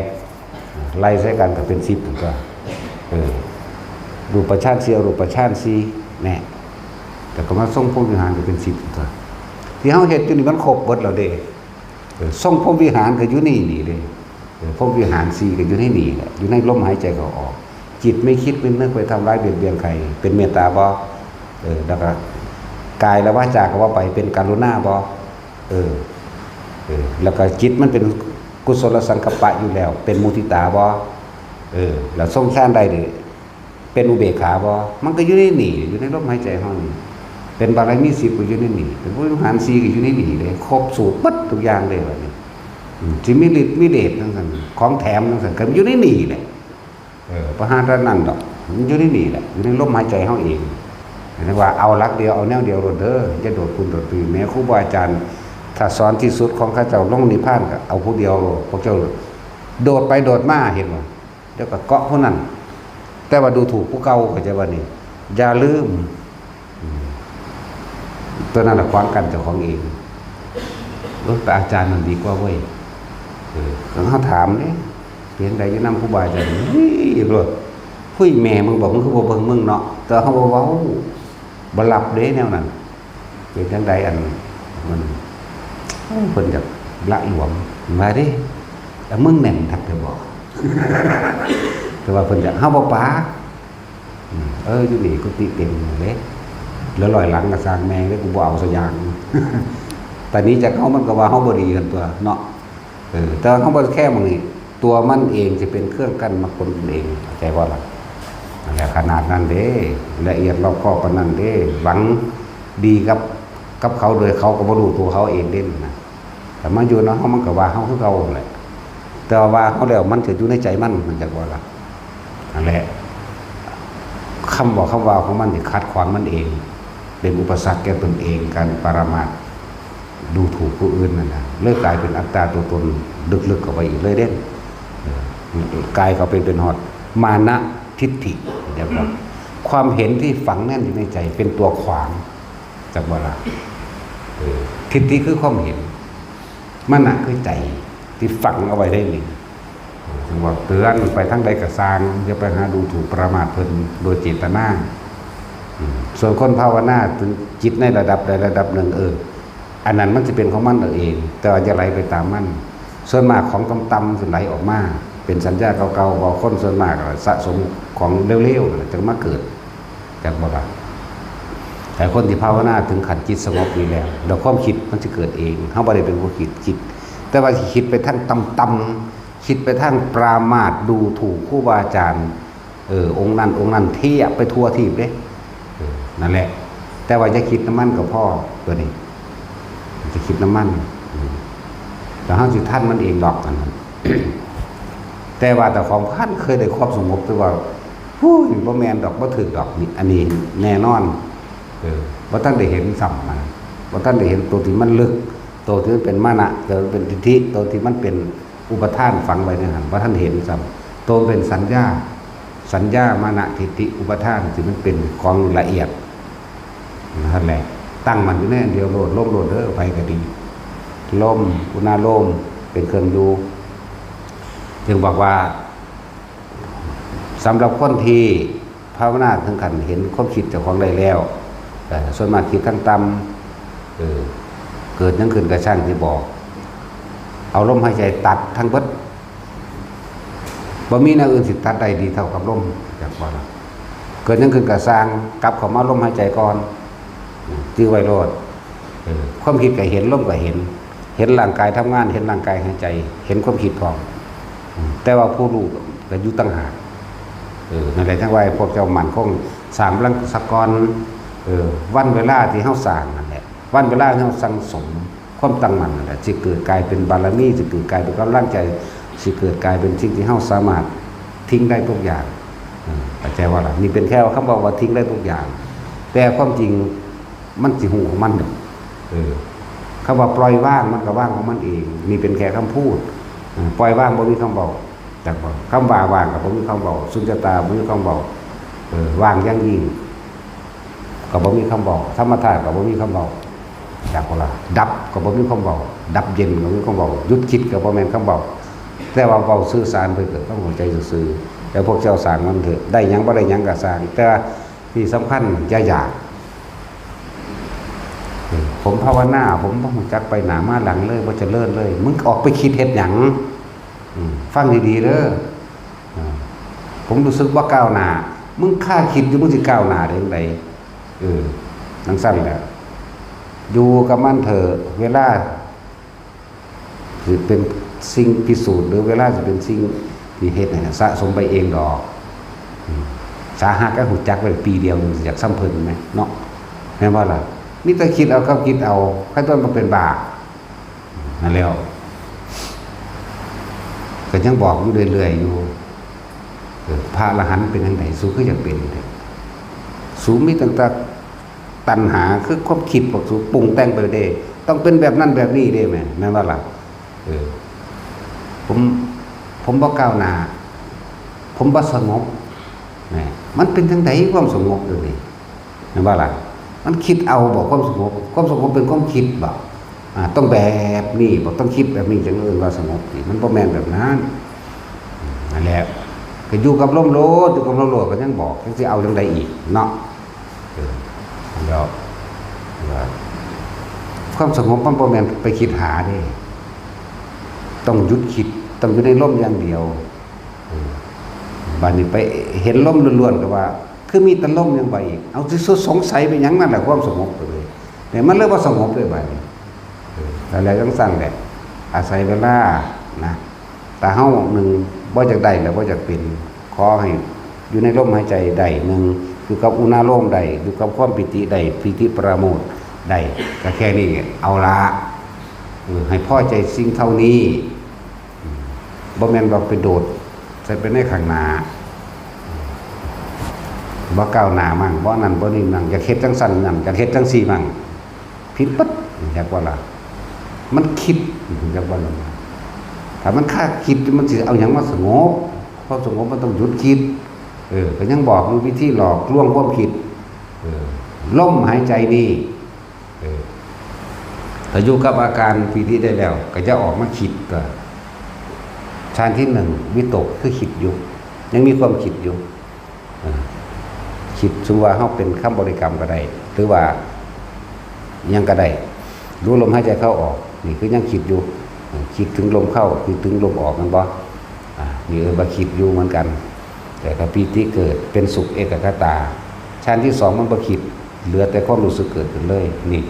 ไล่ใส่กันก็เป็นสิบตัว เออ รูปฌานสี่ อรูปฌานสี่ แน่ แต่ก็มาทรงพรหมวิหารก็เป็นสิบตัว ที่เฮาเฮ็ดอยู่นี่มันครบเบิดแล้วเด้ เออ ทรงพรหมวิหารก็อยู่นี่นี่เด้ เออ พรหมวิหารสี่ก็อยู่ในนี่แหละ อยู่ในลมหายใจเข้าออก จิตไม่คิดไม่นึกไปทำร้ายเบียดเบียนใคร เป็นเมตตาบ่ เออ แล้วก็กายและวาจาก็ว่าไป เป็นกรุณาบ่ เออ เออ แล้วก็จิตมันเป็นกุศลสังกัปปะอยู่แล้ว เป็นมุทิตาบ่ เออ แล้วทรงฌานได้นี่ เป็นอุเบกขาบ่ มันก็อยู่ในนี่ อยู่ในลมหายใจเฮานี่ เป็นบารมีสิบก็อยู่ในนี่ เป็นพรหมวิหารสี่ก็อยู่ในนี่เลย ครบสูตรเบิดทุกอย่างเลยบัดนี้ อืม สิมีฤทธิ์มีเดชจั่งซั่น ของแถมจั่งซั่น ก็อยู่ในนี่แหละ เออ บ่หาแต่นั้นดอก มันอยู่ในนี่แหละ อยู่ในลมหายใจเฮาเอง เรียกว่าเอาหลักเดียว เอาแนวเดียวโลดเด้อ อย่าโดดพุ่นโดดพี้ แม้ครูบาอาจารย์ ถ้าสอนที่สุดของเขาเจ้าลงนิพพานก็เอาผู้เดียวโลด พวกเจ้า โดดไปโดดมา เห็นบ่ เดี๋ยวก็เกาะผู้นั้น แต่ว่าดูถูกผู้เก่า เข้าใจบ่นี่ อย่าลืม อืม ตัวนั้นน่ะขวางกั้นเจ้าของเอง เออ แต่อาจารย์มันดีกว่าเว้ย เออ คันเฮาถามเด้ เป็นจั่งใดอยู่นำครูบาอาจารย์ เฮ้ย โลด เฮ้ย แม่มึงบอก มึงคือบ่เบิ่งมึงเนาะ แต่เฮาบ่เว้า บ่รับเด้แนวนั้น เป็นจั่งใดอัน มัน โอ้ เพิ่นอยากละหลวม ว่าเด้ แต่มึงแน่นคักเด้อบ่ แต่ว่าเพิ่นอยาก เฮาบ่ปาก อืม เออ อยู่นี่กุฏิเต็มเด้ เหลือร้อยหลังก็ซ่างแม่งเด้ กูบ่เอาสักอย่าง แต่นี้จากเฮามันก็ว่าเฮาบ่ดีกันตัวเนาะ เออ แต่ว่าเฮาบ่แค่หม่องนี้ ตัวมันเองจะเป็นเครื่องกั้นมรรคผลตนเอง เข้าใจบ่ล่ะ นั่นแหละ ขนาดนั้นเด้ ละเอียดรอบคอบปานนั้นเด้ หวังดีกับ กับเขาโดยเขาก็บ่รู้ตัวเขาเองเด้นะ แต่มาอยู่นำเฮามันก็ว่าเฮาคือเก่านั่นแหละ แต่ว่าว่าเฮาแล้วมันจะอยู่ในใจมัน มันจักว่าล่ะ นั่นแหละ คำบอกคำว่าของมันนี่ขัดขวางมันเอง เป็นอุปสรรคแก่ตนเอง การปรามาส ดูถูกผู้อื่นนั่นน่ะ เลยกลายเป็นอัตตาตัวตนลึกๆเข้าไปอีกเลยเด้ เออ กลายเข้าไปเป็นฮอดมานะทิฏฐิ เดี๋ยวก่อน ความเห็นที่ฝังแน่นอยู่ในใจเป็นตัวขวาง จักบ่ล่ะ เออ ทิฏฐิคือความเห็น มานะคือใจที่ฝังเอาไว้ได้นี่ เออ ถึงว่าเตือนไปทางใดก็ซ่าง อย่าไปหาดูถูกประมาทเพิ่นโดยเจตนา อืม ส่วนคนภาวนาถึงจิตในระดับใดระดับหนึ่ง เออ อันนั้นมันสิเป็นของมันเอาเอง แต่ว่าอย่าไหลไปตามมัน ส่วนมากของต่ำๆสิไหลออกมา เป็นสัญญาเก่าๆ ว่าคนส่วนมากสะสมของเลวๆนั่นแหละจึงมาเกิด จักบ่ล่ะ แต่คนที่ภาวนาถึงขั้นจิตสงบนี่แล้ว แล้วความคิดมันสิเกิดเอง เฮาบ่ได้เป็นผู้คิด คิด แต่ว่าสิคิดไปทางต่ำๆ คิดไปทางปรามาส ดูถูกครูบาอาจารย์ เออ องค์นั้น องค์นั้น เทียบไปทั่วทีปเด้ เออ นั่นแหละ แต่ว่าอย่าคิดนำมันก็พอ ตัวนี้ จะคิดนำมัน อืม แล้วเฮาสิทันมันเองดอก อันนั้น แต่ว่าเจ้าของพันเคยได้ความสงบ แต่ว่า ฮู้ย บ่แม่นดอก บ่ถืกดอก นี่ อันนี้แน่นอน เออ บ่ทันได้เห็นซ้ำมัน บ่ทันได้เห็นตัวที่มันลึก ตัวที่มันเป็นมานะ ตัวที่มันเป็นทิฏฐิ ตัวที่มันเป็นอุปาทานฝังไว้ในหั้น บ่ทันเห็นซ้ำ ตัวเป็นสัญญา สัญญา มานะ ทิฏฐิ อุปาทาน ที่มันเป็นของละเอียด นั่นแหละ ตั้งมั่นอยู่ในอันเดียวโลด ลมโลดเด้อ ไผก็ดี ลม อุณาโลม เป็นเครื่องอยู่ จึงบอกว่า สำหรับคนที่ภาวนาถึงขั้นเห็นความคิดเจ้าของได้แล้ว เอ่อ ส่วนมากคิดทางต่ำ เออ เกิดหยังขึ้นก็ช่างที่บอก เอาลมหายใจตัดทั้งเบิด บ่มีแนวอื่นสิตัดได้ดีเท่ากับลม จักว่าล่ะ เกิดหยังขึ้นก็ซ่าง กลับเข้ามาลมหายใจก่อน อืม จื่อไว้โลด เออ ความคิดก็เห็น ลมก็เห็น เห็นร่างกายทำงาน เห็นร่างกายหายใจ เห็นความคิดพร้อม อืม แต่ว่าผู้รู้ก็อยู่ต่างหาก เออ นั่นแหละ จั่งว่าให้พวกเจ้ามั่นคง สร้างพลังซะก่อน เออ วันเวลาที่เฮาสร้างนั่นแหละ วันเวลาที่เฮาสั่งสมความตั้งมั่นนั่นแหละ สิเกิดกลายเป็นบารมี สิเกิดกลายเป็นกำลังใจ สิเกิดกลายเป็นสิ่งที่เฮาสามารถทิ้งได้ทุกอย่าง เออ เข้าใจบ่ล่ะ นี่เป็นแค่คำบอกว่าทิ้งได้ทุกอย่าง แต่ความจริงมันสิฮู้ของมันดอก เออ คำว่าปล่อยวางมันก็วางของมันเอง นี่เป็นแค่คำพูด เออ ปล่อยวางบ่มีคำเว้า จักบ่ คำว่าว่างก็บ่มีคำเว้า สุญญตาบ่มีคำเว้า เออ ว่างอย่างยิ่ง ก็บ่มีคำเว้า ธรรมธาตุก็บ่มีคำเว้า จักบ่ล่ะ ดับก็บ่มีคำเว้า ดับเย็นก็บ่มีคำเว้า หยุดคิดก็บ่แม่นคำเว้า แต่ว่าเว้าสื่อสารเพื่อเกิดความเข้าใจซื่อๆ แล้วพวกเจ้าสร้างมันเถอะ ได้หยังบ่ได้หยังก็สร้าง แต่ว่าที่สำคัญอย่าอยาก เออ ผมภาวนา ผมบ่รู้จักไปหน้ามาหลังเลย บ่เจริญเลย มึงออกไปคิดเฮ็ดหยัง อืม ฟังดีๆเด้อ อ่า ผมรู้สึกบ่ก้าวหน้า มึงคาคิดอยู่ มึงสิก้าวหน้าได้จั่งใด เออ จั่งซั้นแหละ อยู่กับมันเถอะ เวลาสิเป็นสิ่งพิสูจน์ หรือเวลาสิเป็นสิ่งที่เฮ็ดให้สะสมไปเองดอก อืม สาหัสก็รู้จักไว้ปีเดียว อยากส่ำเพิ่นแหมเนาะ แม่นบ่ล่ะ มีแต่คิดเอากับคิดเอา ใครตัวมันเป็นบ้า นั่นแล้ว ก็ยังบอกอยู่เรื่อยๆอยู่ เออ พระอรหันต์เป็นจั่งใด สูคืออยากเป็นแท้ สูมีตั้งแต่ตัณหา คือความคิดพวกสูปรุงแต่งไปเด้ ต้องเป็นแบบนั้นแบบนี้เด้ แม่น แม่นบ่ล่ะ เออ ผม ผมบ่ก้าวหน้า ผมบ่สงบ แหม มันเป็นจั่งใดความสงบเดี๋ยวนี้ แม่นบ่ล่ะ มันคิดเอาบ่ความสงบ ความสงบเป็นความคิดบ่ อ่า ต้องแบบนี้บ่ ต้องคิดแบบนี้จั่งเอิ้นว่าสงบนี่ มันบ่แม่นแบบนั้น นั่นแหละ ก็อยู่กับลมโลด อยู่กับลมโลด ก็ยังบอก จั่งสิเอาจั่งใดอีกเนาะ เออ แล้ว ว่า ความสงบมันบ่แม่นไปคิดหาเด้ ต้องหยุดคิด ต้องอยู่ในลมอย่างเดียว เออ บัดนี้ไปเห็นลมล้วนๆ ก็ว่า คือมีแต่ลมยังไปอีก เอาสิสงสัยไปหยัง นั่นแหละความสงบเลย เนี่ยมันเลยบ่สงบเลยบัดนี้ เออ นั่นแหละจั่งซั่นแหละ อาศัยเวลานะ ถ้าเฮาหนึ่งบ่อยากได้แล้วบ่อยากเป็น ขอให้อยู่ในลมหายใจได้ หนึ่ง อยู่กับอุณาโลมได้ อยู่กับความปีติได้ ปีติปราโมทย์ได้ ก็แค่นี้เอาละ เออ ให้พอใจสิ่งเท่านี้ อืม บ่แม่นว่าไปโดดใส่ไปในข้างหน้า บ่ก้าวหน้ามั่ง บ่นั่นบ่นี่มั่ง อยากเฮ็ดจั่งซั่นมั่ง อยากเฮ็ดจั่งซี่มั่ง ผิดปั๊บ จักว่าล่ะ มันคิด จักว่าล่ะ ถ้ามันคาคิด มันสิเอาหยังมาสงบ ความสงบมันต้องหยุดคิด เออ ก็ยังบอกอยู่วิธีหลอกลวงความคิด เออ ลมหายใจนี่ เออ ถ้าอยู่กับอาการปีติได้แล้ว ก็จะออกมาคิดก็ ฌานที่หนึ่ง วิตกคือคิดอยู่ ยังมีความคิดอยู่ เออ คิด สมมุติว่าเฮาเป็นคำบริกรรมก็ได้ หรือว่าหยังก็ได้ รู้ลมหายใจเข้าออก นี่คือยังคิดอยู่ เออ คิดถึงลมเข้า คิดถึงลมออก แม่นบ่ อ่า นี่เอิ้นว่าคิดอยู่เหมือนกัน แต่ถ้าปีติเกิดเป็นสุขเอกัคคตา ฌานที่สองมันบ่คิด เหลือแต่ความรู้สึกเกิดขึ้นเลย นี่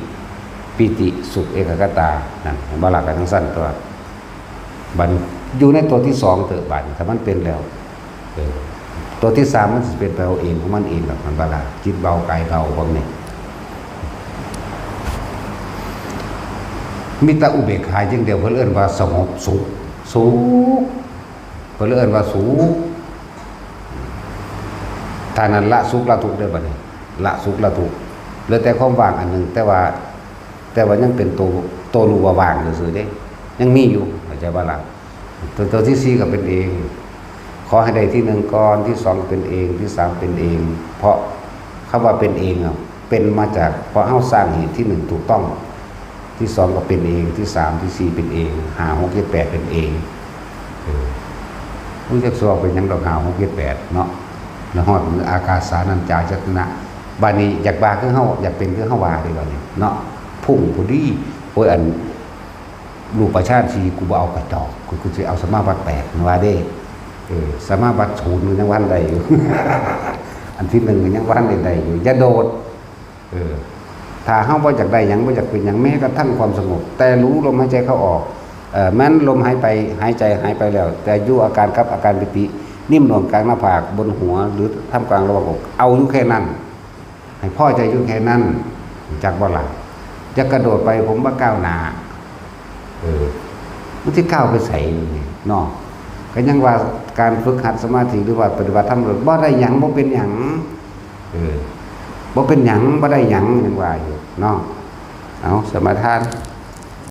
ปีติสุขเอกัคคตา นั่น เห็นบ่ล่ะ ก็จั่งซั่นตัว บัดอยู่ในตัวที่สองเถอะ บัดถ้ามันเป็นแล้ว เออ ตัวที่สามมันสิเป็นไปเอาเองของมันเองดอก มันบ่ล่ะ จิตเบากายเบาพวกนี้ มีแต่อุเบกขาอย่างเดียว เพิ่นเอิ้นว่าสงบสุข สุข เพิ่นเลยเอิ้นว่าสุข ถ้านั้นละสุขละทุกข์ได้บัดนี้ ละสุขละทุกข์ เหลือแต่ความว่างอันหนึ่ง แต่ว่า แต่ว่ายังเป็นตัว ตัวรู้ว่าว่างซื่อๆเด้ ยังมีอยู่ เข้าใจบ่ล่ะ ตัว ตัวที่สี่ก็เป็นเอง ขอให้ได้ที่หนึ่งก่อน ที่สองก็เป็นเอง ที่สามเป็นเอง เพราะคำว่าเป็นเองอะ เป็นมาจาก เพราะเฮาสร้างเหตุที่หนึ่งถูกต้อง ที่สองก็เป็นเอง ที่สาม ที่สี่เป็นเอง ห้า หก เจ็ด แปดเป็นเอง เออ รู้จักสวกเป็นหยังดอก ห้า หก เจ็ด แปด เนาะ แล้วฮอดมืออากาสานัญจายตนะ บัดนี้อยากว่าคือเฮา อยากเป็นคือเฮาว่าเด้บัดนี้เนาะ พุ่งพอดี โอ้ย อัน รูปฌานสี่ กูบ่เอากระจอก กู กูสิเอาสมาบัติแปด มันว่าเด้ เออ สมาบัติศูนย์มันยังว่าได้อยู่ อันที่หนึ่งมันยังว่าได้อยู่ อย่าโดด เออ ถ้าเฮาบ่อยากได้หยัง บ่อยากเป็นหยัง แม้กระทั่งความสงบ แต่รู้ลมหายใจเข้าออก เอ่อ แม้นลมหายไป หายใจหายไปแล้ว แต่อยู่อาการกับอาการปีติ นิ่มนวลกลางหน้าผาก บนหัว หรือท่ามกลางระหว่างอก เอาอยู่แค่นั้น ให้พอใจอยู่แค่นั้น จักบ่ล่ะ จะกระโดดไป ผมบ่ก้าวหน้า เออ มันสิก้าวไปไสนี่เนาะ ก็ยังว่าการฝึกหัดสมาธิ หรือว่าปฏิบัติธรรม บ่ได้หยัง บ่เป็นหยัง เออ บ่เป็นหยัง บ่ได้หยัง ยังว่าอยู่เนาะ เอา สมาทาน